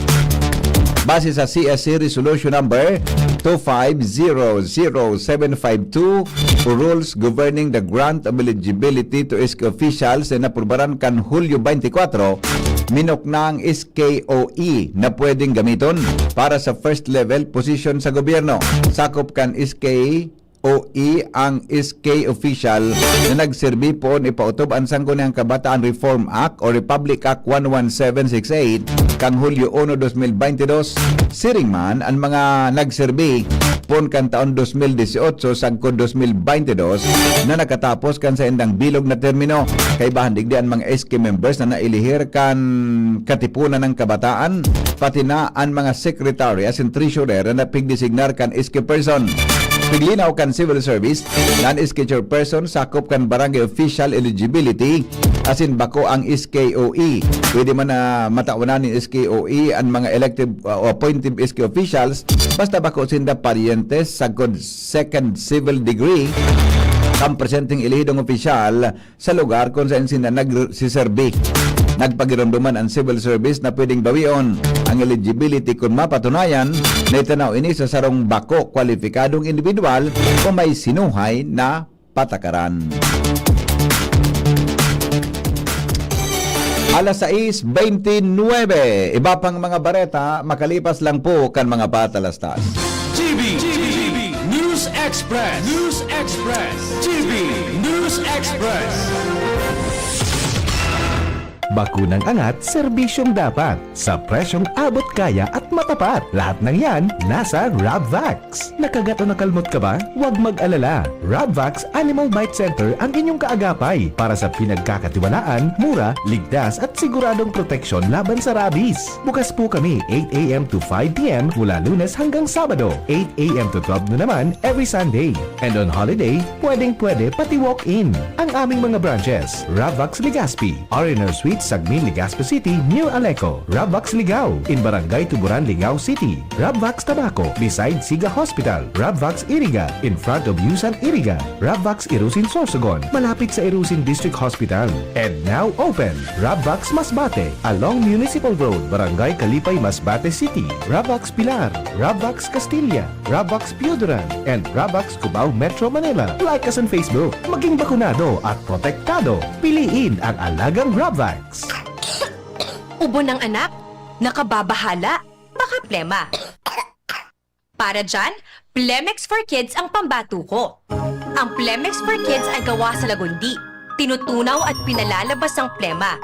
Base sa C S C Resolution Number two five zero zero seven five two o Rules Governing the Grant of Eligibility to S K Officials na napurbaran kan Hulyo twenty-four, minok na ang S K O E na pwedeng gamiton para sa first level position sa gobyerno. Sakop kan S K O E ang S K official na nagserbi poon ipautob an Sangguniang Kabataan Reform Act o Republic Act one one seven six eight kan Hulyo uno, dos mil baynte dos. Siring man, an mga nagserbi poon kan taon dos mil dieciocho sagkod dos mil baynte dos na nakatapos kan saindang bilog na termino. Kaibahan digdi an mga S K members na nailihir kan Katipunan ng Kabataan, pati na an mga secretary asin treasurer na napigdesignar kan S K person. Piglinaw kan civil service na an S K chairperson sakop kan barangay official eligibility asin bako ang S K O E. Pwede man na matawanan nin S K O E an mga elective, uh, o appointive S K officials basta bako sinda paryentes sagkod second civil degree kan presenteng elehidong opisyal sa lugar kun saen sinda nagsiserbi. Nagpagiromdoman an civil service na pwedeng bawion ang eligibility kun mapatunayan na itanaw ini sa sarong bako kwalipikadong indibidwal o may sinuhay na patakaran. Alas sais beintinuebe, iba pang mga bareta makalipas lang po kan mga patalastas. T V, T V, News Express, News Express, T V, News Express. Bakunang angat, serbisyong dapat, sa presyong abot kaya at matapat. Lahat ng yan, nasa Rabvax. Nakagat o nakalmot ka ba? Huwag mag-alala. Rabvax Animal Bite Center ang inyong kaagapay para sa pinagkakatiwalaan, mura, ligtas at siguradong proteksyon laban sa rabies. Bukas po kami eight A M to five P M mula Lunes hanggang Sabado, eight A M to twelve noon naman every Sunday. And on holiday, pwedeng-pwede pati walk-in. Ang aming mga branches, Rabvax Legazpi, R and R Suite, Sagmin, Legazpi City, near Aleco, Rabvax Ligao, in Barangay Tuburan, Ligao City, Rabvax Tabaco, beside Siga Hospital, Rabvax Iriga, in front of Yusan Iriga, Rabvax Irusin Sorsogon, malapit sa Irusin District Hospital. And now open, Rabvax Masbate, along Municipal Road, Barangay Kalipay, Masbate City, Rabvax Pilar, Rabvax Castilla, Rabvax Pioduran, and Rabvax Cubao, Metro Manila. Like us on Facebook. Maging bakunado at protektado. Piliin ang alagang Rabvax. Ubo ng anak? Nakababahala? Baka plema. Para dyan, Plemex for Kids ang pambato ko. Ang Plemex for Kids ay gawa sa lagundi, tinutunaw at pinalalabas ang plema.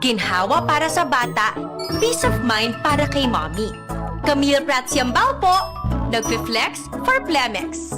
Ginhawa para sa bata, peace of mind para kay mommy. Camille Prats Yambao po, nagfi-flex for Plemex.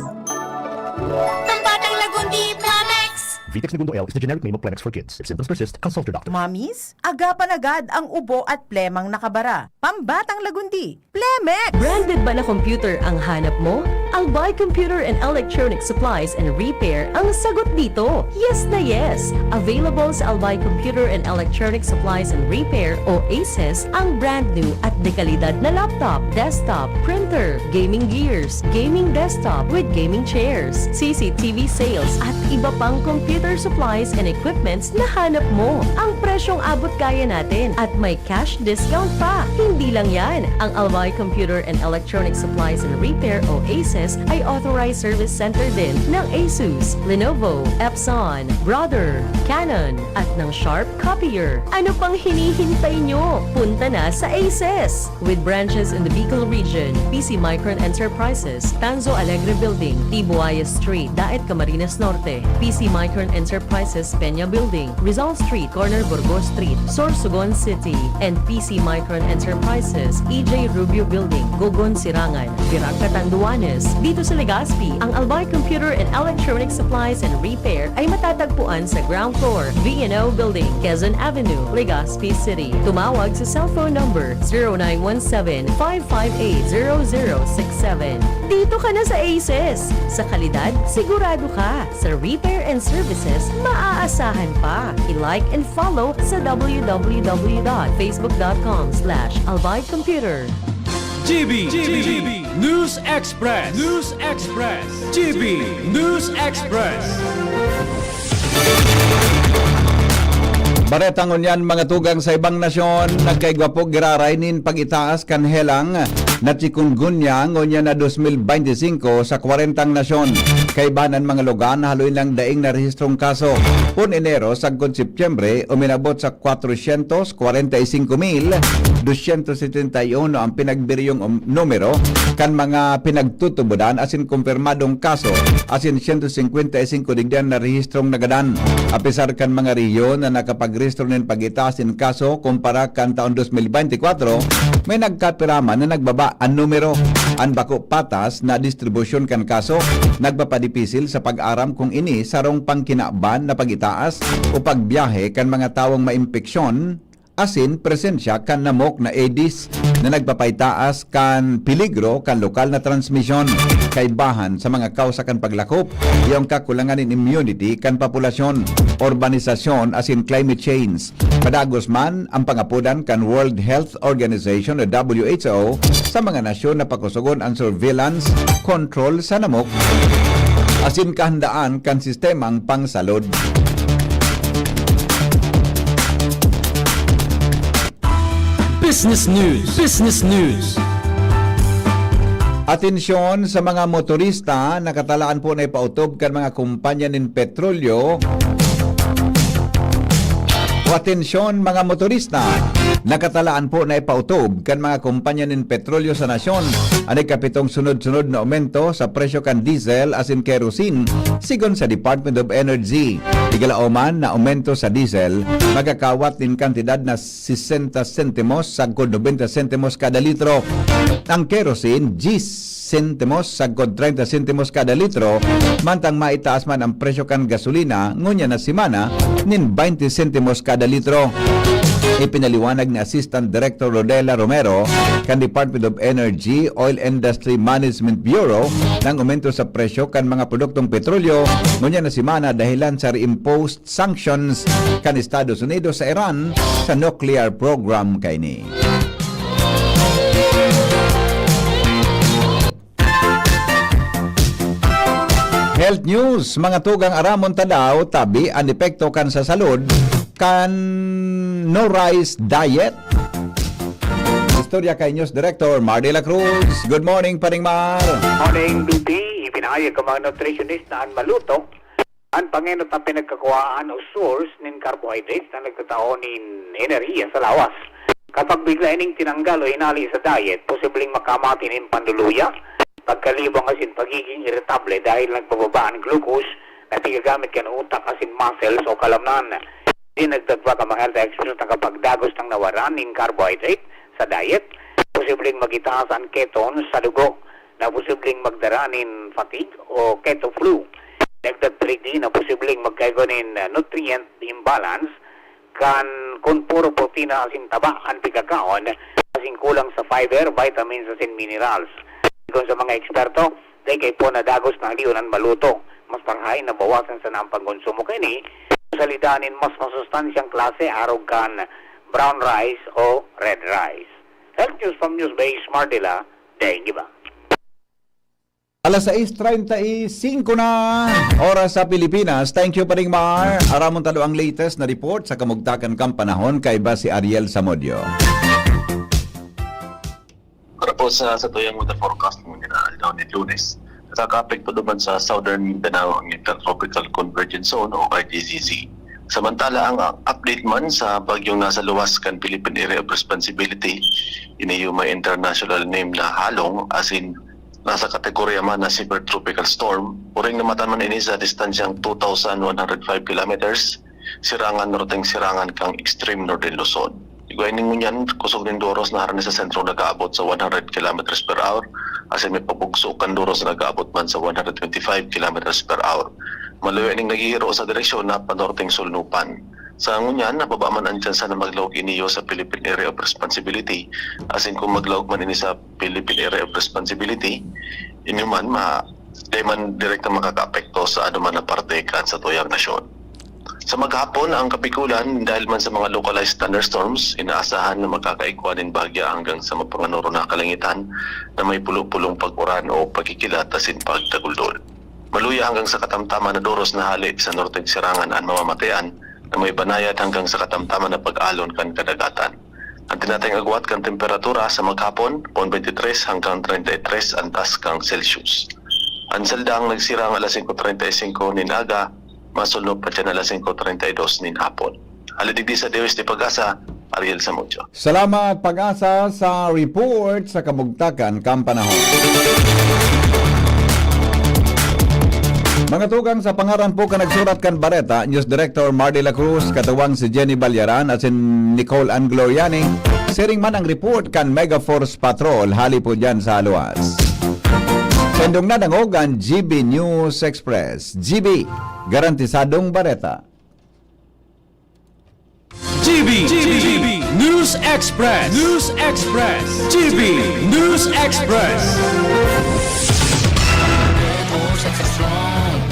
Pambatang lagundi, Plemex! Vitex Negundo L is the generic name of Plemex for Kids. If symptoms persist, consult your doctor. Mommies, agapan agad ang ubo at plemang nakabara. Pambatang lagundi, Plemex! Branded ba na computer ang hanap mo? Albay Computer and Electronic Supplies and Repair ang sagot dito. Yes na yes! Available sa Albay Computer and Electronic Supplies and Repair o ACES ang brand new at dekalidad na laptop, desktop, printer, gaming gears, gaming desktop with gaming chairs, C C T V sales at iba pang computer supplies and equipments na hanap mo. Ang presyong abot kaya natin at may cash discount pa. Hindi lang yan, ang Albay Computer and Electronic Supplies and Repair o ACES ay authorized service center din ng Asus, Lenovo, Epson, Brother, Canon, at ng Sharp Copier. Ano pang hinihintay nyo? Punta na sa ACES! With branches in the Bicol region, P C Micron Enterprises, Tanzo Alegre Building, Tibuaya Street, Daet, Camarines Norte, P C Micron Enterprises, Peña Building, Rizal Street, corner Burgos Street, Sorsogon City, and P C Micron Enterprises, E J Rubio Building, Gogon, Sirangan, Virac, Catanduanes. Dito sa Legazpi, ang Albay Computer and Electronic Supplies and Repair ay matatagpuan sa ground floor, V and O Building, Quezon Avenue, Legazpi City. Tumawag sa cellphone number zero nine one seven, five five eight, zero zero six seven. Dito ka na sa Aces! Sa kalidad, sigurado ka. Sa repair and services, maaasahan pa. I-like and follow sa w w w dot facebook dot com slash albay computer. G B, G B, News Express, News Express, G B News Express. Bareta ngunyan, mga tugang sa ibang nasyon, nagkaigwa po giraray nin pag-itaas kan helang na chikungunya ngunyan na dos mil bente singko sa kwarentang nasyon. Kaiba an mga lugar na haloy nang daing narehistrong kaso. Pun Enero sagkod Setyembre, uminabot sa kwatrosyentos kwarenta y singko mil dosyentos setenta y uno ang pinagbiryong um, numero kan mga pinagtutubodan asin kumpirmadong kaso, asin siyento singkwenta y singko digdian na rehistrong nagadan. Apisar kan mga rehiyon na nakapagrehistro nin pag-itaas nin kaso kumpara kan taon dos mil bente kwatro, may nagkapiraman na nagbaba an numero. An bako patas na distribusyon kan kaso nagpapadipisil sa pag-aram kung ini sarong pangkinaban na pag-itaas o pagbiyahe kan mga tawong maimpeksyon asin presensya kan namok na Aedes na nagpapaitaas kan peligro kan lokal na transmisyon. Kaibahan sa mga kawsa kan paglakop, iyo an kakulangan nin immunity kan populasyon, urbanisasyon asin climate change. Padagos man an pangapodan kan World Health Organization o W H O sa mga nasyon na pakusogon an surveillance, kontrol sa namok, asin kahandaan kan sistemang pangsalod. Business News. Business News. Atensyon sa mga motorista, nakatalaan po na ipautob kan mga kumpanya nin petrolyo. O atensyon, mga motorista, nakatalaan po na ipautob kan mga kumpanya nin petrolyo sa nasyon an ikapitong sunod-sunod na aumento sa presyo kan diesel asin kerosene, sigon sa Department of Energy. Igalaom man na aumento sa diesel, magkakawat nin kantidad na sesenta sentimos sagkod nobenta sentimos kada litro. Ang kerosene, diyes sentimos sagkod treinta sentimos kada litro, mantang maitaas man ang presyo kan gasolina ngunyan na semana nin baynte sentimos kada litro. Ipinaliwanag ni Assistant Director Rodela Romero kan Department of Energy, Oil Industry Management Bureau na ang aumento sa presyo kan mga produktong petrolyo ngunyan na semana dahilan sa reimposed sanctions kan Estados Unidos sa Iran sa nuclear program kaini. Health News, mga tugang, aramon ta daw tabi an epekto kan sa salud kan no rice diet. Istorya kay News Director Mar de la Cruz. Good morning, Paring Mar. Morning, B P. Ipinahayag kan mga nutritionist na an maluto, an pangenot na pinagkakuhaan o source nin carbohydrates na nagtatao nin enerhiya sa lawas. Kapag bigla ining tinanggal o hinali sa diet, posibleng makamati nin panluluya, pagkalibang asin pagiging iritable dahil nagbababa an glucose na pigagamit kan utak asin muscles o kalamnan. Dinagdag pa kan mga health experts na kapag dagos nang nawaran nin carbohydrate sa diet, posibleng mag-itaas an ketones sa dugo na posibleng magdara nin fatigue o keto flu. Dagdag pa digdi na posibleng magkaigwa nin nutrient imbalance kan kun puro protina asin taba an pigkakaon, asin kulang sa fiber, vitamins asin minerals. Sigon sa mga eksperto, dai kaipuhan na dagos na halion an maluto. Mas marahay na bawasan sana an pagkonsumo kaini, salidanin mas masustansyang klase arog kan brown rice o red rice. Health News from Newsbase, Mardila, daing iba. Alas sais treinta y cinco na, oras sa Pilipinas. Thank you, Paring Mar. Aramon ta daw ang latest na report sa kamugtakan kan panahon kaiba si Ariel Samudio. Para po sa satuyang weather forecast ngunyan na aldaw nin Lunes, nakakaapekto duman sa Southern Mindanao ang Intertropical Convergence Zone o I T C Z. Samantala, ang update man sa bagyong nasa luwas kan Philippine Area of Responsibility, ini yung may international name na Halong, asin nasa kategorya man na Severe Tropical Storm, uring namatan man ini sa distansyang two thousand one hundred five kilometers, sirangan norteng sirangan kan extreme northern Luzon. Igwa ini ngunyan, kusog nin doros na harani sa sentro nag-aabot sa one hundred kilometers per hour, asin may pabugso kan doros na nag-aabot man sa one hundred twenty-five kilometers per hour. Maluya ning naghihiro sa direksyon na panorteng Solnupan. Sa ngunyan, mababa man an tsansa na maglaog ini sa Philippine Area of Responsibility, asin kung maglaog man ini sa Philippine Area of Responsibility, ini man ma-, di man direkta makakaapekto sa anuman na parte kan satuyang nasyon. Sa maghapon, ang kapikulan, dahil man sa mga localized thunderstorms, inaasahan na makakaigwa nin bahagya hanggang sa mapanganoro na kalangitan na may pulo-pulong pag-uran o pagkikilat asin pagtaguldol. Maluya hanggang sa katamtaman na doros na hale sa norteng sirangan an mamamatean na may banayad hanggang sa katamtaman na pag-alon kan kadagatan. An tinatayong agwat kan temperatura sa maghapon, pon twenty-three hanggang treinta y tres an taas kan Celsius. An saldang nagsirang alas singko treinta y singko nin aga, masulnop pa diyan alas singko treinta y dos nin hapon. Hali digdi sa Dewis de Pag-asa, Ariel Samudio. Salamat, Pag-asa, sa report sa kabugtakan kan panahon. Mga tugang, sa pangaran po kan nagsurat kan bareta, News Director Mardy La Cruz, katuwang si Jenny Balyaran asin Nicole Angloriani. Siring man ang report kan Mega Force Patrol, hali po dyan sa luwas. Sendong nadangog an G B News Express. G B, garantisadong bareta. G B, G B, News Express, News Express, G B News Express.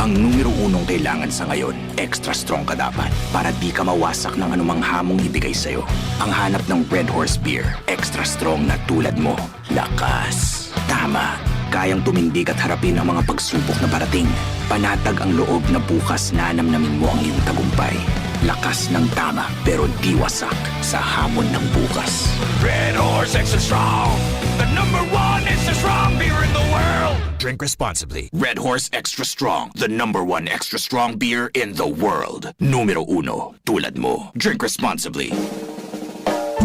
Ang numero unong kailangan sa ngayon, extra strong ka dapat para di ka mawasak ng anumang hamong ibigay sa'yo. Ang hanap ng Red Horse Beer, extra strong na tulad mo. Lakas. Tama. Kayang tumindig at harapin ang mga pagsubok na parating. Panatag ang loob na bukas nanamnamin mo ang iyong tagumpay. Lakas ng Tama, pero di wasak sa hamon ng bukas. Red Horse Extra Strong, the number one extra strong beer in the world. Drink responsibly. Red Horse Extra Strong, the number one extra strong beer in the world. Numero uno, tulad mo. Drink responsibly.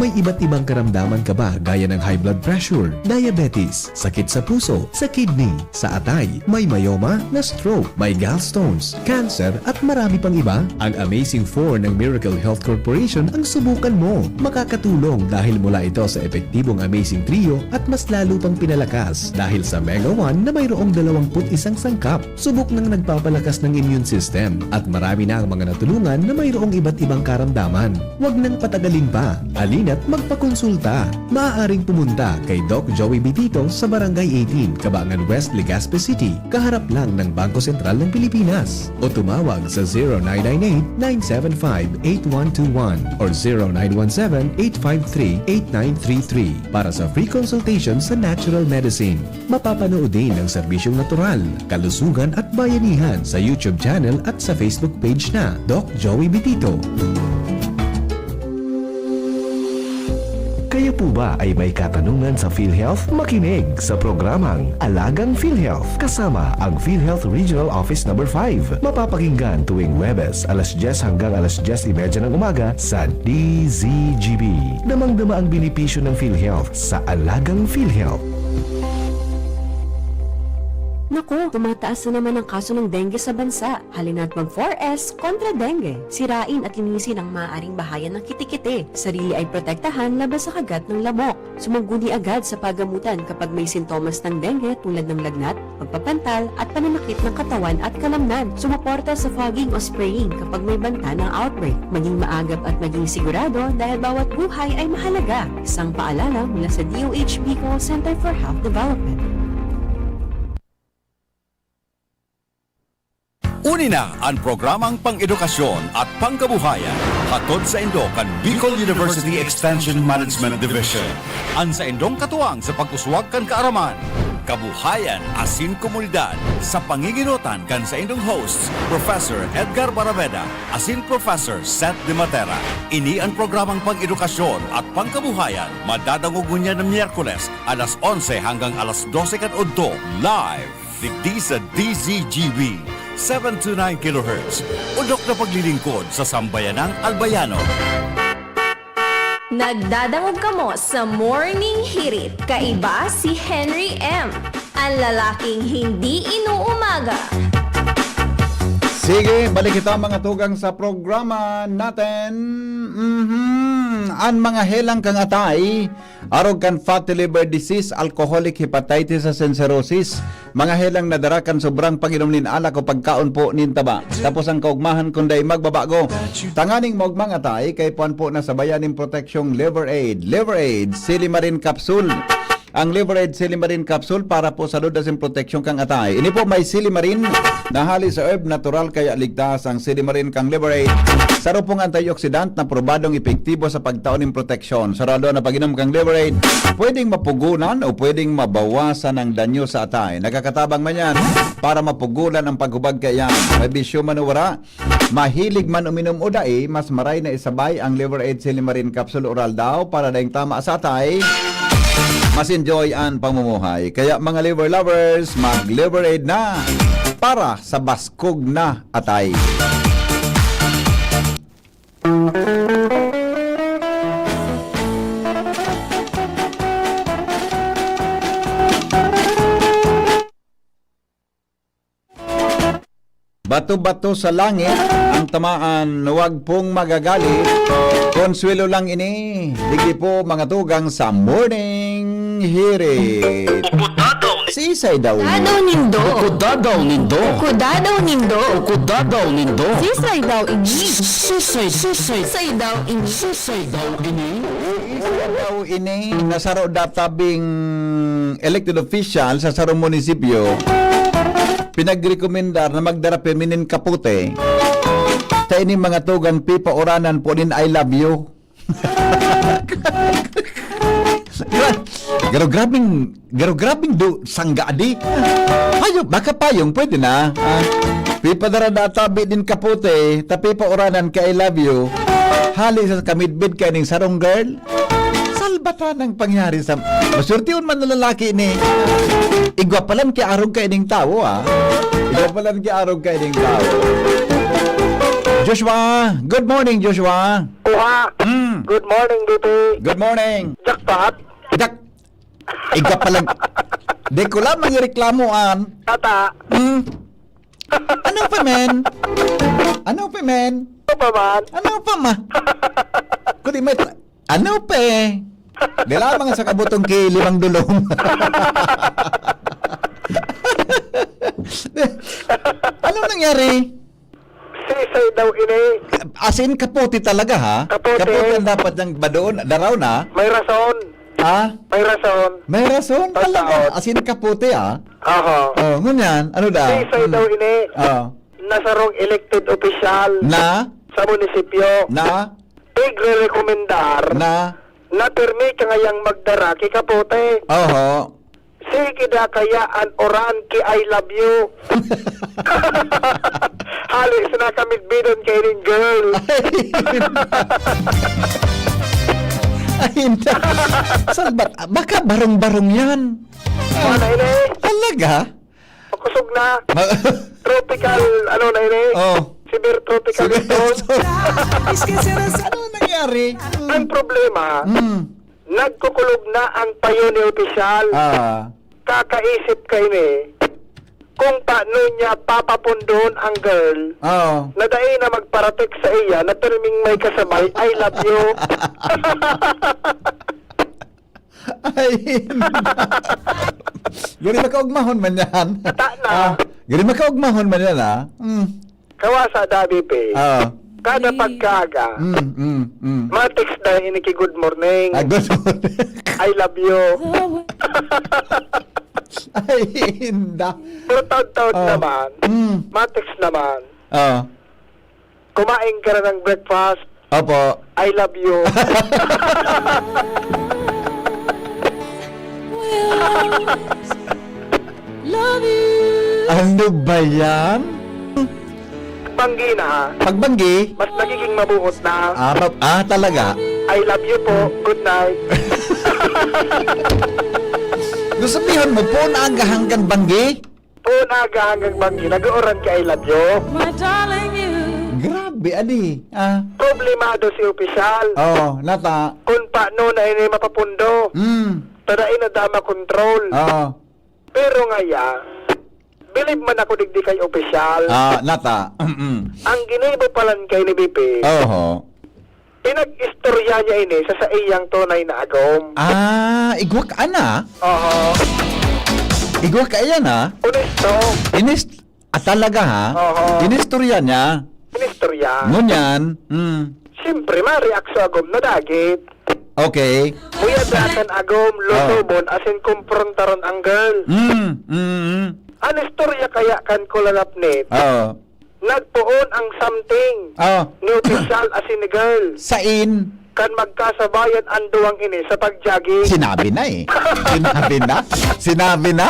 May iba't ibang karamdaman ka ba, gaya ng high blood pressure, diabetes, sakit sa puso, sa kidney, sa atay, may myoma, na-stroke, may gallstones, cancer, at marami pang iba? Ang Amazing Four ng Miracle Health Corporation ang subukan mo. Makakatulong dahil mula ito sa epektibong Amazing Trio at mas lalo pang pinalakas dahil sa Mega One na mayroong dalawampu't isang sangkap. Subok nang nagpapalakas ng immune system at marami na ang mga natulungan na mayroong iba't ibang karamdaman. Huwag nang patagalin pa. Halina't magpakonsulta. Maaaring pumunta kay Doc Joey Bitito sa Barangay eighteen, Cabangan West, Legazpi City, kaharap lang ng Bangko Sentral ng Pilipinas. O tumawag sa zero nine nine eight, nine seven five, eight one two one or zero nine one seven, eight five three, eight nine three three para sa free consultation sa natural medicine. Mapapanood din ang serbisyong natural, kalusugan at bayanihan sa YouTube channel at sa Facebook page na Doc Joey Bitito. Kayo po ba ay may katanungan sa PhilHealth? Makinig sa programang Alagang PhilHealth kasama ang PhilHealth Regional Office Number five. Mapapakinggan tuwing Huwebes, alas dyes hanggang alas dyes y media ng umaga sa D Z G B. Damang-dama ang benepisyo ng PhilHealth sa Alagang PhilHealth. Naku, tumataas na naman ang kaso ng dengue sa bansa. Halina't mag four S kontra dengue. Sirain at linisin ang maaaring bahayan ng kitikite. Sarili ay protektahan laban sa kagat ng lamok. Sumaguni agad sa pagamutan kapag may sintomas ng dengue tulad ng lagnat, pagpapantal, at pananakit ng katawan at kalamnan. Sumuporta sa fogging o spraying kapag may banta ng outbreak. Maging maagap at maging sigurado dahil bawat buhay ay mahalaga. Isang paalala mula sa D O H Bicol Center for Health Development. Uni na an programang pang-edukasyon at pangkabuhayan, hatod saindo kan Bicol University Extension Management Division. An saindong katuwang sa pag-uswag kan kaaraman, kabuhayan asin komunidad, sa pangingenotan kan saindong hosts, Professor Edgar Baraveda asin Professor Seth De Matera. Ini an programang pang-edukasyon at pangkabuhayan, madadangog ngunyan na Miyerkules, alas onse hanggang alas dose kan udto, live digdi sa D Z G B, seven two nine kilohertz, udok na paglilingkod sa sambayanang Albayano. Nagdadangog kamo sa Morning Hirit, kaiba si Henry M, ang lalaking hindi inuumaga. Sige, balik kita, mga tugang, sa programa natin. Mhm. An mga helang kan atay, arog kan fatty liver disease, alcoholic hepatitis asin cirrhosis, mga helang nadara kan sobrang pag-inom nin alak o pagkaon po nin taba. Tapos ang kaugmahan kun dai magbabago. Tanganing maugmang atay, kaipuhan po na sabayan nin proteksyong Liver Aid. Liver Aid, Silimarin Capsule. Ang Liver Aid Silimarin Capsule para po sa duda sin proteksyon kan atay. Ini po may silimarin na hali sa herb, natural kaya ligtas ang silimarin kan Liver Aid. Saro pong antioxidant na probadong epektibo sa pagtao nin proteksyon. Sa rado na pag-inom kan Liver Aid, pwedeng mapugunan o pwedeng mabawasan ang danyo sa atay. Nakakatabang man yan para mapugulan ang paghubag kaiyan. May bisyo man o wara, mahilig man uminom o dai, mas maray na isabay ang Liver Aid Silimarin Capsule Oral daw para daing tama sa atay. Mas enjoy an pamumuhay. Kaya mga liver lovers, mag Liver Aid na para sa baskog na atay. Bato-bato sa langit ang tamaan, huwag pong magagalit. Konsuelo lang ini. Digdi po, mga tugang, sa Morning Hirit. Sisay daw ini? Dadaw nindo. Dadaw nindo. Dadaw nindo. Dadaw nindo. Sisay daw ini? Sisay, sisay. Sisay daw ini? Sisay daw ini? Sisay daw ini? Nasaro databing elected official sa sarong munisipyo, pinagrekomendar na magdara pirmi nin kapote. Ta ini mga tugang pipauranan po nin "I love you." Gra-, garo grabing, garo grabing du-, sangga adi. Payo, baka payong, pwede na. Ah, pipadara na tabi nin kapote, ta pipauranan ka "I love you." Hali sa kamidbid ka ning sarong girl. Salbatan ang pangyari sa, masurtiun man na lalaki ni. Igwa palan ki arog ka ining tawo, ah. Igwa palan ki arog ka ining tawo. Joshua, good morning, Joshua. Kuha. Mm. Good morning, B P. Good morning. Jackpot. Jack-, igwa palan. Di ko lamang ireklamo, an. Tata. Mm. Ano pa, men? Ano pa, men? Ano pa man? Ano pa, ma? Kundi may tra-, ano pa, eh? Di lamang sa kabutong ki limang dulong. Ano nangyari? Sisay daw ini. As in, kapote talaga, ha? Kapote. Kapote ang dapat niyang badoon, daraw na. May rason. Ha? May rason. May rason? Totoo. Talaga? As in, kapote, ah? Aha. Oh, ngunyan, ano daw? Sisay daw ini. Oh. Na sarong elected official. Na? Sa munisipyo. Na? Igre-rekomendar. Na? Na pirmi ka ngayang magdara ki kapote. Oho. Sige da kaya an uran ki "I love you." Hali sa nakamidbidan kaining girl. Ay, hindi. Salbat, baka barong-barong yan. Ano ini? Talaga? Makusog na. Ma- Tropical, ano na ini? Oh. Severe tropical Severe storm. Storm. Ano nangyari? Ang problema, Hmm. nagkukulog na ang payo ni opisyal. Ah. Kakaisip ka ini kung paano niya papapundon ang girl Oo. na dai na magparatext sa iya na pirming may kasabay, "I love you." Ay, gari makaugmahon man yan. Tana. Ah, gari makaugmahon man yan, ah. Mm. Kawasa, Dabi Pe. Ah. Kada pagkaaga, Mm, mm, mm. ma-text na ini ki good morning. Ah, good morning. I love you. Ay, inda. Pero taod-taod Ah. naman, Mm. ma-text naman. Ah. Kumain ka na ng breakfast. Opo. I love you. Love you. Ano ba yan? Banggi na, ha? Pagbanggi? Mas nagiging mabuot na. Ah, ba- ah, talaga? I love you po. Good night. Gusto sabihin mo, poon aga hanggang banggi? Poon aga hanggang banggi, nag-uuran ki "I love you." My darling, you. Grabe, adi. Ah. Problemado si opisyal. Oo, nata. Kung paano na ini mapapundo. Mm. Tada ina da makontrol. Oo. Pero ngaya, bilib man ako digdi kay opisyal. Ah, nata. Mm-mm. Ang ginibo palan kay ni B P. Oho. Pinag-istorya niya ini sa saiyang tunay na agom. Ah, igwa ka ana? Oho. Igwa ka iyan, ah? Honesto. Inis-, ah, talaga, ha? Oho. Inistorya niya? Inistorya. Ngunyan, hmm. Siyempre, ma-react sa agom na dagit. Okay. Muya dakan agom, Oh. lotobon, asin kumprontaron ang girl. Mm, mm, mm. An istorya kaya kan kulalapnit? Oo. Nagpoon ang something Oh. ni opisyal asin ni girl. Sain? Kan magkasabayan an duwang ini sa pag-jogging. Sinabi na eh. Sinabi na. Sinabi na.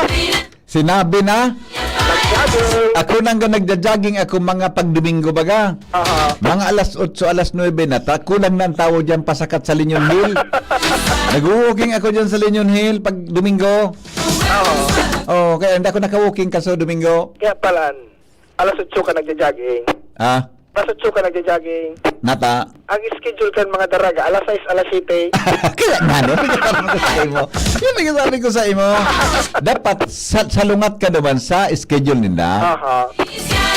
Sinabi na. Nag-jogging. Ako nang nagja-jogging ako mga pag Domingo baga. Aha. Mga alas otso, alas nuebe na, ta-, kulang na ang tao diyan pasakat sa Linyon Hill. Nag-walking ako diyan sa Linyon Hill pag Domingo. Oo. Oh, kaya hindi ako naka-walking kaso Domingo. Kaya pala, alas otso ka nagja-jogging. Ah? Alas otso ka nagja-jogging. Nata? Ang schedule kan mga daraga, alas sais, alas siyete. Kaya nga, no? Yung nagsasabi ko sa imo. Yung nagsasabi ko sa imo. Dapat sa, salungat ka naman sa schedule ninda. Aha.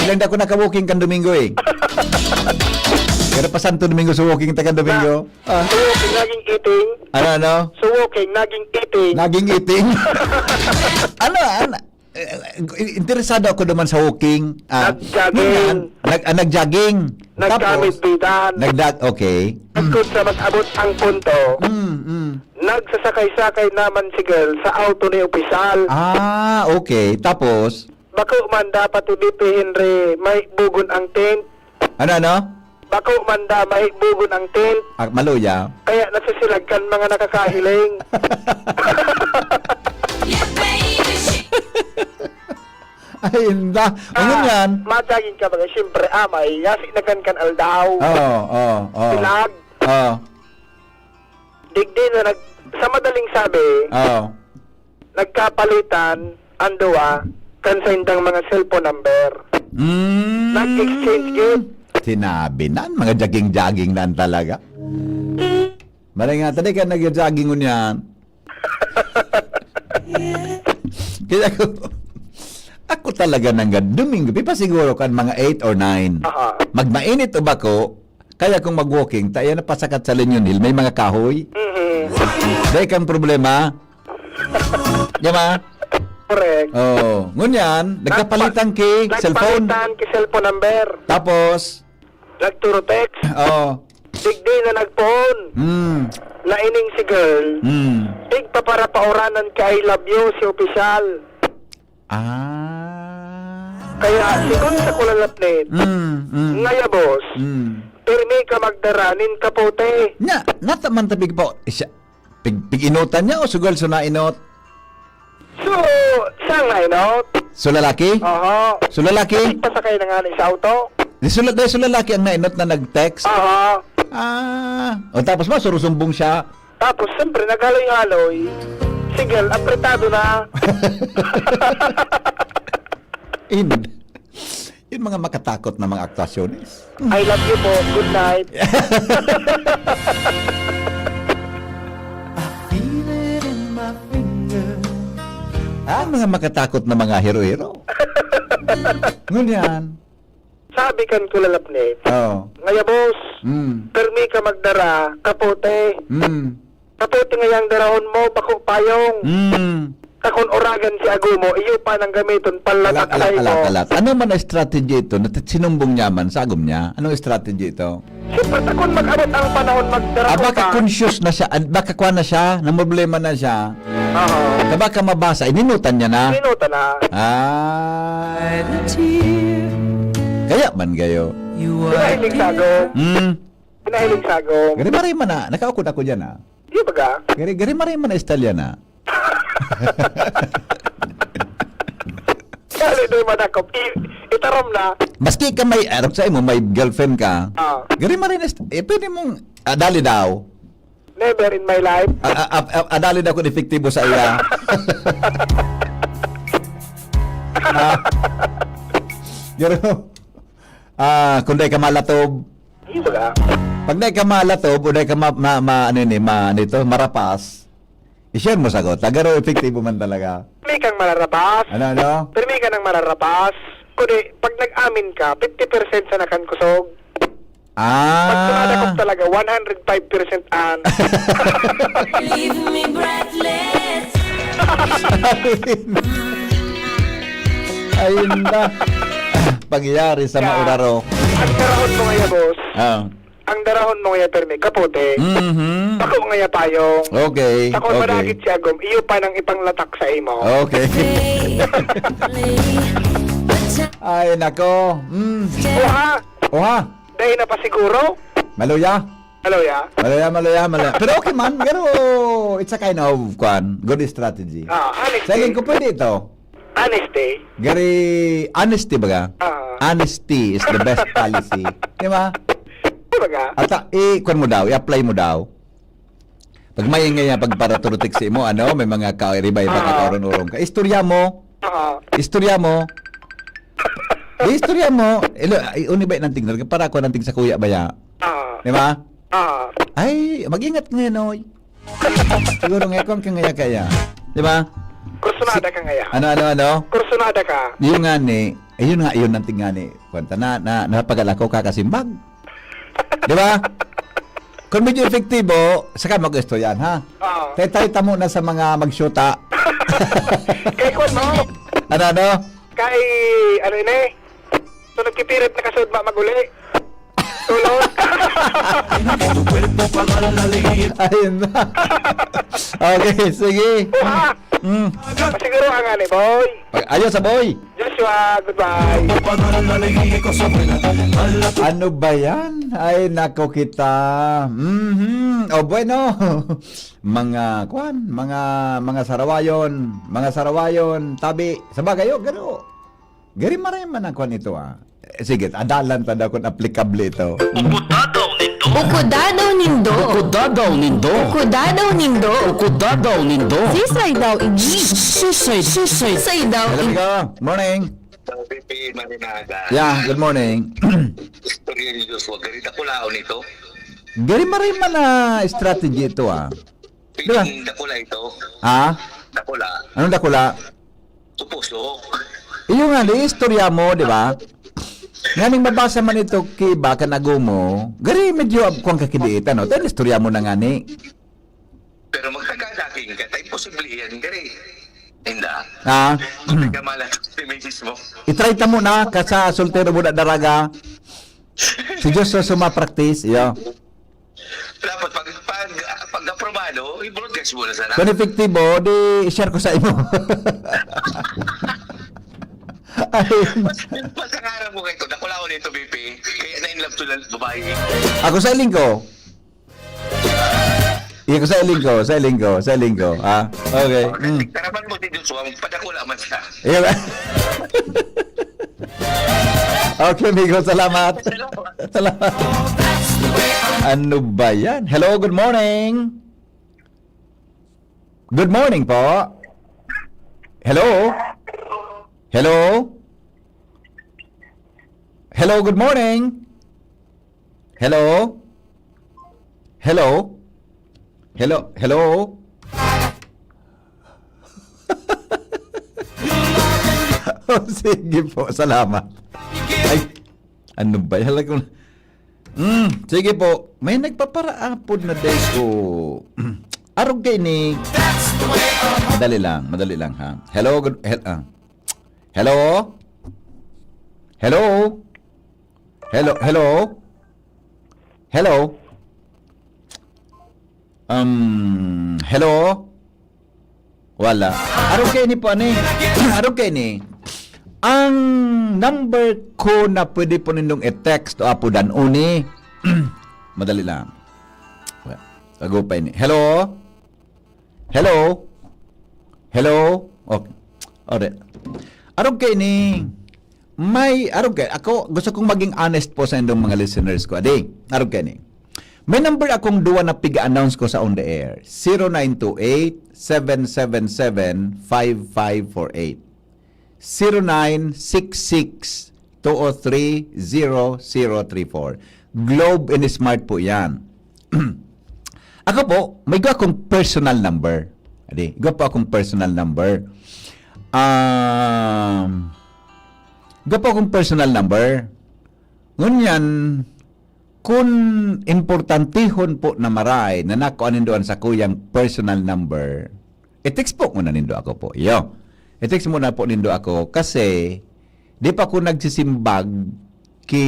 Ilang da ko naka-walking kan Domingo eh. Pero pa Santo Domingo sa walking ta kan Domingo. Ah. So, walking, naging eating. Ano, ano? So, walking, naging eating. Naging eating. Ano, ano? Eh, eh, interesado ako naman sa walking. Ah, Nag-jogging. Yun nga, nag-, ah, nag-jogging. Tapos, Nagkamidbitan. nagdag-, okay. Agkod sa mag-abot ang punto, Mm, mm. nagsasakay-sakay naman si girl sa auto ni opisyal. Ah, okay. Tapos? Bako man dapat ibipihin re, mahikbogon ang tent. Ano, ano? Bako man da, mahikbogon ang tent. Ah, maluya. Kaya nasisilag kan mga nakakahiling. Ay, inda. Ano Ah, yan? Madaging ka baga, siyempre, amay, yasi na kan kan aldaw. Oo, oo, oo. Silag. Oo. Digdi na nag-, sa madaling sabi, Oo. nagkapalitan ang duwa kan saindang mga cellphone number. Mm. Nag-exchange gift. Sinabi na, mga jogging-jogging na talaga. Malay nga, tadi ka nag-jogging ngunyan. Kaya ako, ako talaga nang gad-, Domingo, pipasiguro kan mga eight or nine. Aha. Magmainit o bako, kaya kung mag-walking, ta, yan ang pasakat sa Linyon Hill, may mga kahoy. Mhm. Dahil kang problema. Di ba? Correct. Oo. Ngunyan, nagkapalitan ki cellphone. Nagpalitan ki cellphone number. Tapos? Nagturo text. Oo. Digdi na nagpoon. Hmm. Na ining si girl. Hmm. Tigpaparapaoranan ki I love you si opisyal. Ah. Kaya, sigon sa kulalapnit, Mm, mm. ngaya, boss, Mm. pirmi ka magdara nin kapote. Nya, nata man tabi po, siya, pig-, pig-inutan niya o sugal so nainot? So, siya ang nainot. So, lalaki? Oho. So, lalaki? Nagpasakay na nga ni sa auto. Di so, la-, di so lalaki ang nainot na nag-text? Oho. Ah. O, tapos ba, surusumbong siya? Tapos, siyempre, naghaloy-haloy. Si girl, apretado na. In, yung mga makatakot na mga aktuasyones. I love you po. Good night. I feel it in my finger. Ang mga makatakot na mga hero-hero. Ngunyan, Sabi kan kulalapnit, Oo. "Ngaya, boss, Mm. permi ka magdara, kapote. Mm. Kapote ngayang darahon mo, bako payong. Mm. Takon oragan si ago mo, iyo pa nang gamiton, panlatak Alak, alak, sa imo." alak, alak. Ano man ang strategy ito? Nat-, sinumbong niya man sa agom niya. Anong strategy ito? Siyempre, takon mag-abot ang panahon, magdara Ah, ko baka pa. conscious na siya, ah, baka kwa na siya, namroblema na siya. Oo. Na baka mabasa, ininutan niya na. Ininutan na. Ah. Kaya man gayo. Pinahiling sagom. Hmm. Pinahiling sagom. Gari maray man na, nakaukod ako dyan, ah. Di ba ga? Gari, gari maray man na istalya na. Kali doy madakop. I-, itaram na. Maski ka may, arog sa imo, may girlfriend ka. Ah. Gari maray na ist-, eh, pwede mong, ah, dali daw. Never in my life. A-, a-, a-, a-, adali na akong epektibo sa iya. Ah. Pero, ah, kung dai ka malatob, Di ba? pag dai ka malatob o dai ka ma-, ma-, ma-, ano yun eh, ma-, ano ito, marapas, i-share mo sa ko. Tagaro epektibo man talaga. Pirmi kang mararapas. Ano, ano? Pirmi ka ng mararapas. Kundi, pag nag-amin ka, fifty percent sa nakan kusog. Ah. Pag sumadakop talaga, one hundred five percent an. Leave me breathless. Ayun na. Pangyayari sa Yeah. mauraro. Ang darahon mo ngayon, boss. Ah. Ang darahon mo ngayon, permi, kapote. Mhm. Bako ngayon, payong. Okay. Takot Okay. madagit siya, gum. Iyo pa nang ipanglatak sa imo. Okay. Ay, nako. Mm. Oha! Oha. Dahil na pa siguro? Maluya. Hello, ya? Maluya, maluya, maluya. Pero okay man. Pero it's a kind of, kwan, good strategy. Ah, honesty. Sa tingin ko, pwede ito. Honesty. Gary, honesty baga? Ah. Honesty is the best policy. Di ba? Kumbaga, At ah, i-, kwan mo daw, i-apply mo daw. Pag may nga pag paraturutik sa imo, ano, may mga kairibay ba Ah. ka orong-orong ka. Istorya mo. ah, Istorya mo. Di istorya mo. Ilo, ay, uni ba nang tingnan? Para ako nang tig sa kuya ba ya? ah, Di ba? ah, Ay, mag-ingat ngayon, oy. Siguro nga, kung kangaya kaya. Di ba? kursunada ka ngayon. Ano, ano, ano? Kursunada ka. Yung nga ni, ayun nga, yun ang tingani. Kwenta na, na, napagal ako kakasimbag. Di ba? Kung medyo epektibo, saka mag-istoryahan, ha? Ah. Tayo-tayo tamo na sa mga magsyuta. Kay kwan mo, Ano, ano? kay, ano ini? So, nagkipirit na kasud ma maguli. Tulog. Ayun na. Okay, sige. Ah, Mm. Siguro ang ani, boy. Pag-, ayos, ah, boy. Joshua, goodbye. Ano ba yan? Ay, nako kita. Mhm. O, bueno. Mga, kwan, mga, mga sarawayon. Mga sarawayon, tabi. Sa bagay, oh, garo. Gari maray man ang kwan ito, ah. Eh, sige, adalan ta daw kung applicable ito. Ukudadaw nindo. Ukudadaw nindo. Ukudadaw nindo. Ukudadaw nindo. Ukudadaw nindo. Sisay daw ini? Sisay, sisay. Sisay daw Hello, ini? amigo. Morning. Sabi ni Marinaga, Yeah, good morning. Istorya ni Joshua, gari dakulaon ito. Gari maray man na strategy ito, ah. Diba? Pwedeng dakula ito. Ha? Dakula. Anong dakula? Supusok. Iyo nga, di istorya mo, di ba? Nganing mabasa man ito, kiba, kanago mo, gari medyo abkwang kakidiitan, no? Tayo istorya mo na nga ni. Pero magkakadaking ka, tayo posible yan, gari. Inda. Ha? Hindi ka malat si misis mo. I-try ta mo na, kasa soltero mo na daraga. Si Diyos sa sumapraktis, iyo. Dapat pag, pag, pag aprobado, i-broadcast mo na sana. Kung epektibo, di i-share ko sa imo. Ay, Pagkangarap mo kayo, dakulaon ito, B P. Kaya na in love to lang babae. Ako sa linggo. Iya ko sa linggo, sa linggo, sa linggo. Ah, okay. Mm. Karaman mo si Joshua, magpadakula man siya. Iya ba? Okay, amigo, salamat. Salamat. Ano ba yan? Hello, good morning. Good morning po. Hello? Hello? Hello, good morning. Hello? Hello? Hello? Hello? Oh, sige po, salamat. Ay, ano ba? Hala ko. Mm, sige po. May nagpaparaapod na desko. Arog kayo ni... Madali lang, madali lang ha. Hello, good, hel, ah. Hello? Hello? Hello, hello? Hello? Um, hello? Wala. Arog kayo ni po, ani? Arog kayo ni? Ang number ko na pwede po nindong i-text o apudan uni. Madali lang. Agupay ni. Hello? Hello? Hello? Okay. Ore. Arog kayo ni? May, arog kayo. Ako, gusto kong maging honest po sa indong mga listeners ko. Adi, arog kayo ni? May number akong duwa na piga-announce ko sa on the air. Zero nine two eight, seven seven seven, five five four eight. Zero nine six six, two oh three, zero zero three four. Globe and Smart po yan. Ako po, may gwa akong personal number. Adi, gwa po akong personal number. Um, gwa po akong personal number. Ngunyan, Kun importantehon po na maray na nakuha nindo an sakuyang personal number, i-text po muna nindo ako po. Iyo. I-text muna po nindo ako kasi di pa ko nagsisimbag ki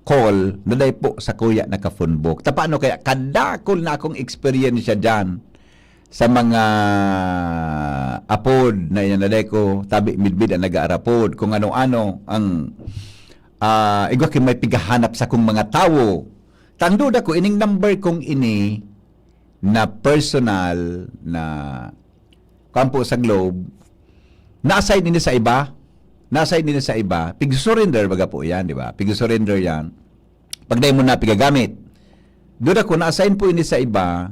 call na dai po sakuya naka-phone book. Ta paano kaya? Kadakol na akong eksperyensya diyan sa mga apod na iyan na dai ko tabi midbid ang nag-aarapod kung ano-ano ang, ah, igwa ki may pigahanap sa kong mga tawo. Tando da ko ining number kong ini na personal na kampo sa Globe, na-assign ini sa iba, na-assign ini sa iba, pig-surrender baga po yan, di ba? Pig-surrender yan. Pag dai mo na pigagamit. Duda ko, na-assign po ini sa iba,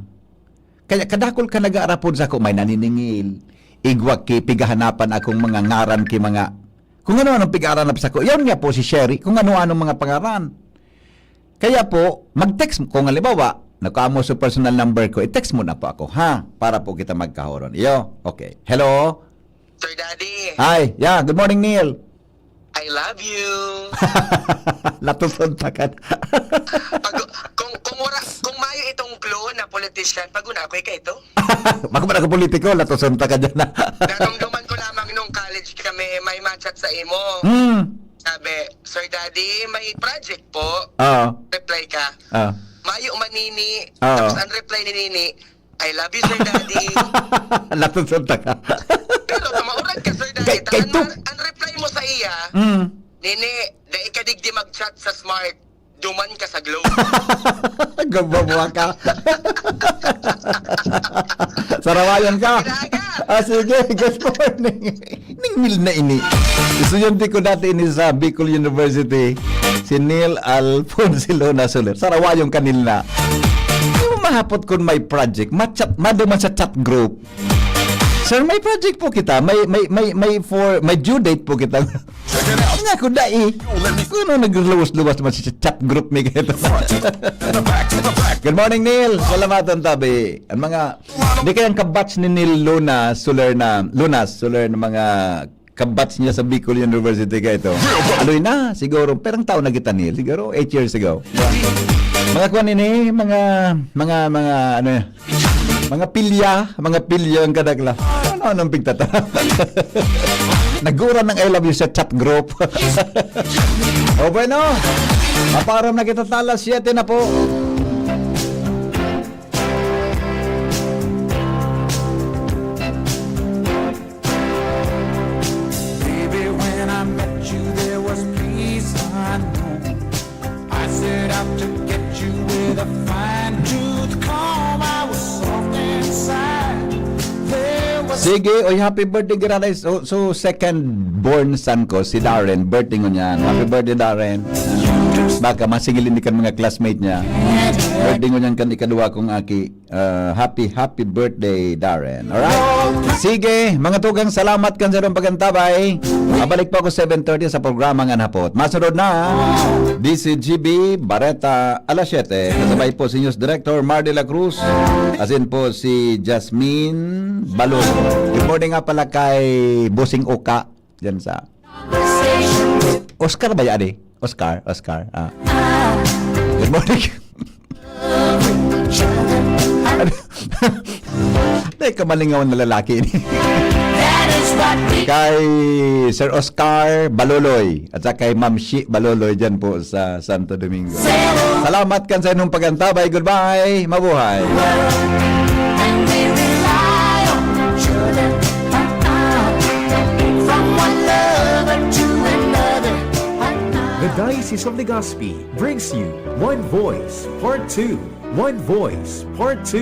kaya kadakol ka nag-aarapod sa ako, may naniningil, igwa ki, pigahanapan akong mga ngaran ki mga, kung ano-anong pig-aaranap sa ako. Yun nga po si Sherry, kung ano-anong mga pangaran. Kaya po, mag-text mo. Kung halimbawa, nakuha mo sa personal number ko, i-text mo na po ako, ha? Para po kita magkahoron. Iyo, okay. Hello? Sir Daddy, Hi, yeah, good morning, Neil. I love you. Latuson ta ka. Pag, kung, kung, wala, kung mayo itong clue na politician, pag-una ako, ikaw ito. Bako man ako politiko, latuson ta ka dyan. Narumduman ko lamang nung college kami, may machat sa imo. Hmm. Sabi, "Sir Daddy, may project po." Oo. Reply ka. Oo. Mayo manini. Oo. Tapos ang reply ni Nini, "I love you, Sir Daddy." Latuson ta ka. Pero tamaurag ka, Sir Daddy. Kay, Ta kay ang, tu- ang reply mo sa iya, Mm. "Nini, dai ka digdi mag-chat sa Smart. Duman ka sa Globe." Gababuha ka. Sarawayan ka. Kailangan. Ah, sige. Good morning. Ning Neil na ini. Estudyante ko dati ini sa Bicol University, si Neil Alfonso Luna Soler. Sarawayon ka, Neil na. Di mo mahapot kun may project, ma-chat, maduman sa chat group. "Sir, may project po kita. May, may, may, may for, may due date po kita." Nga ko, dai. Kung ano, nagluwas-luwas naman sa chat group mi kayo. Good morning, Neil. Salamatan tabi. Ang mga, di kayang kabatch ni Neil Luna, Soler na, Lunas, Soler na mga kabatch niya sa Bicol University ka ito. Aloy na, siguro, perang taon na kita, Neil. Siguro, eight years ago. Mga kuwan ini, mga, mga, mga, ano, mga pilya, mga pilya ang kadakla. Ano, anong pigtata? Nagura ng I love you sa chat group. O bueno, maparam na kita tala, siyete na po. Baby, when I met you, there was peace unknown. I set out to get you with a fine tooth comb. I was soft inside. There was Sige, oy, happy birthday, Granay. So, so second born son ko, si Darren. Birthday ngunyan. Happy birthday, Darren. Baka masingilin kan mga classmate niya. Birthday ngunyan kan ikaduwa kong aki. Ah, happy, happy birthday, Darren. Alright? Sige, mga tugang, salamat kan sa inyong pagantabay. Mabalik po ako seven thirty sa programa Ngan Hapot. Masunod na, D C G B, Bareta, alas siyete. Kasabay po si News Director Mar de la Cruz. Asin po si Jasmine Balon. Good morning nga pala kay Bossing Oka. Diyan sa Oscar ba yan eh? Oscar? Oscar? Ah. Good morning. Teka, malingaw na lalaki ini. Kay Sir Oscar Baloloy at saka kay Ma'am Shi Baloloy dyan po sa Santo Domingo. Salamat kan sa inyong pagantabay. Goodbye. Mabuhay. And we rely on each other. From one lover to another. The Diocese of Legazpi brings you One Voice Part two. One Voice Part two.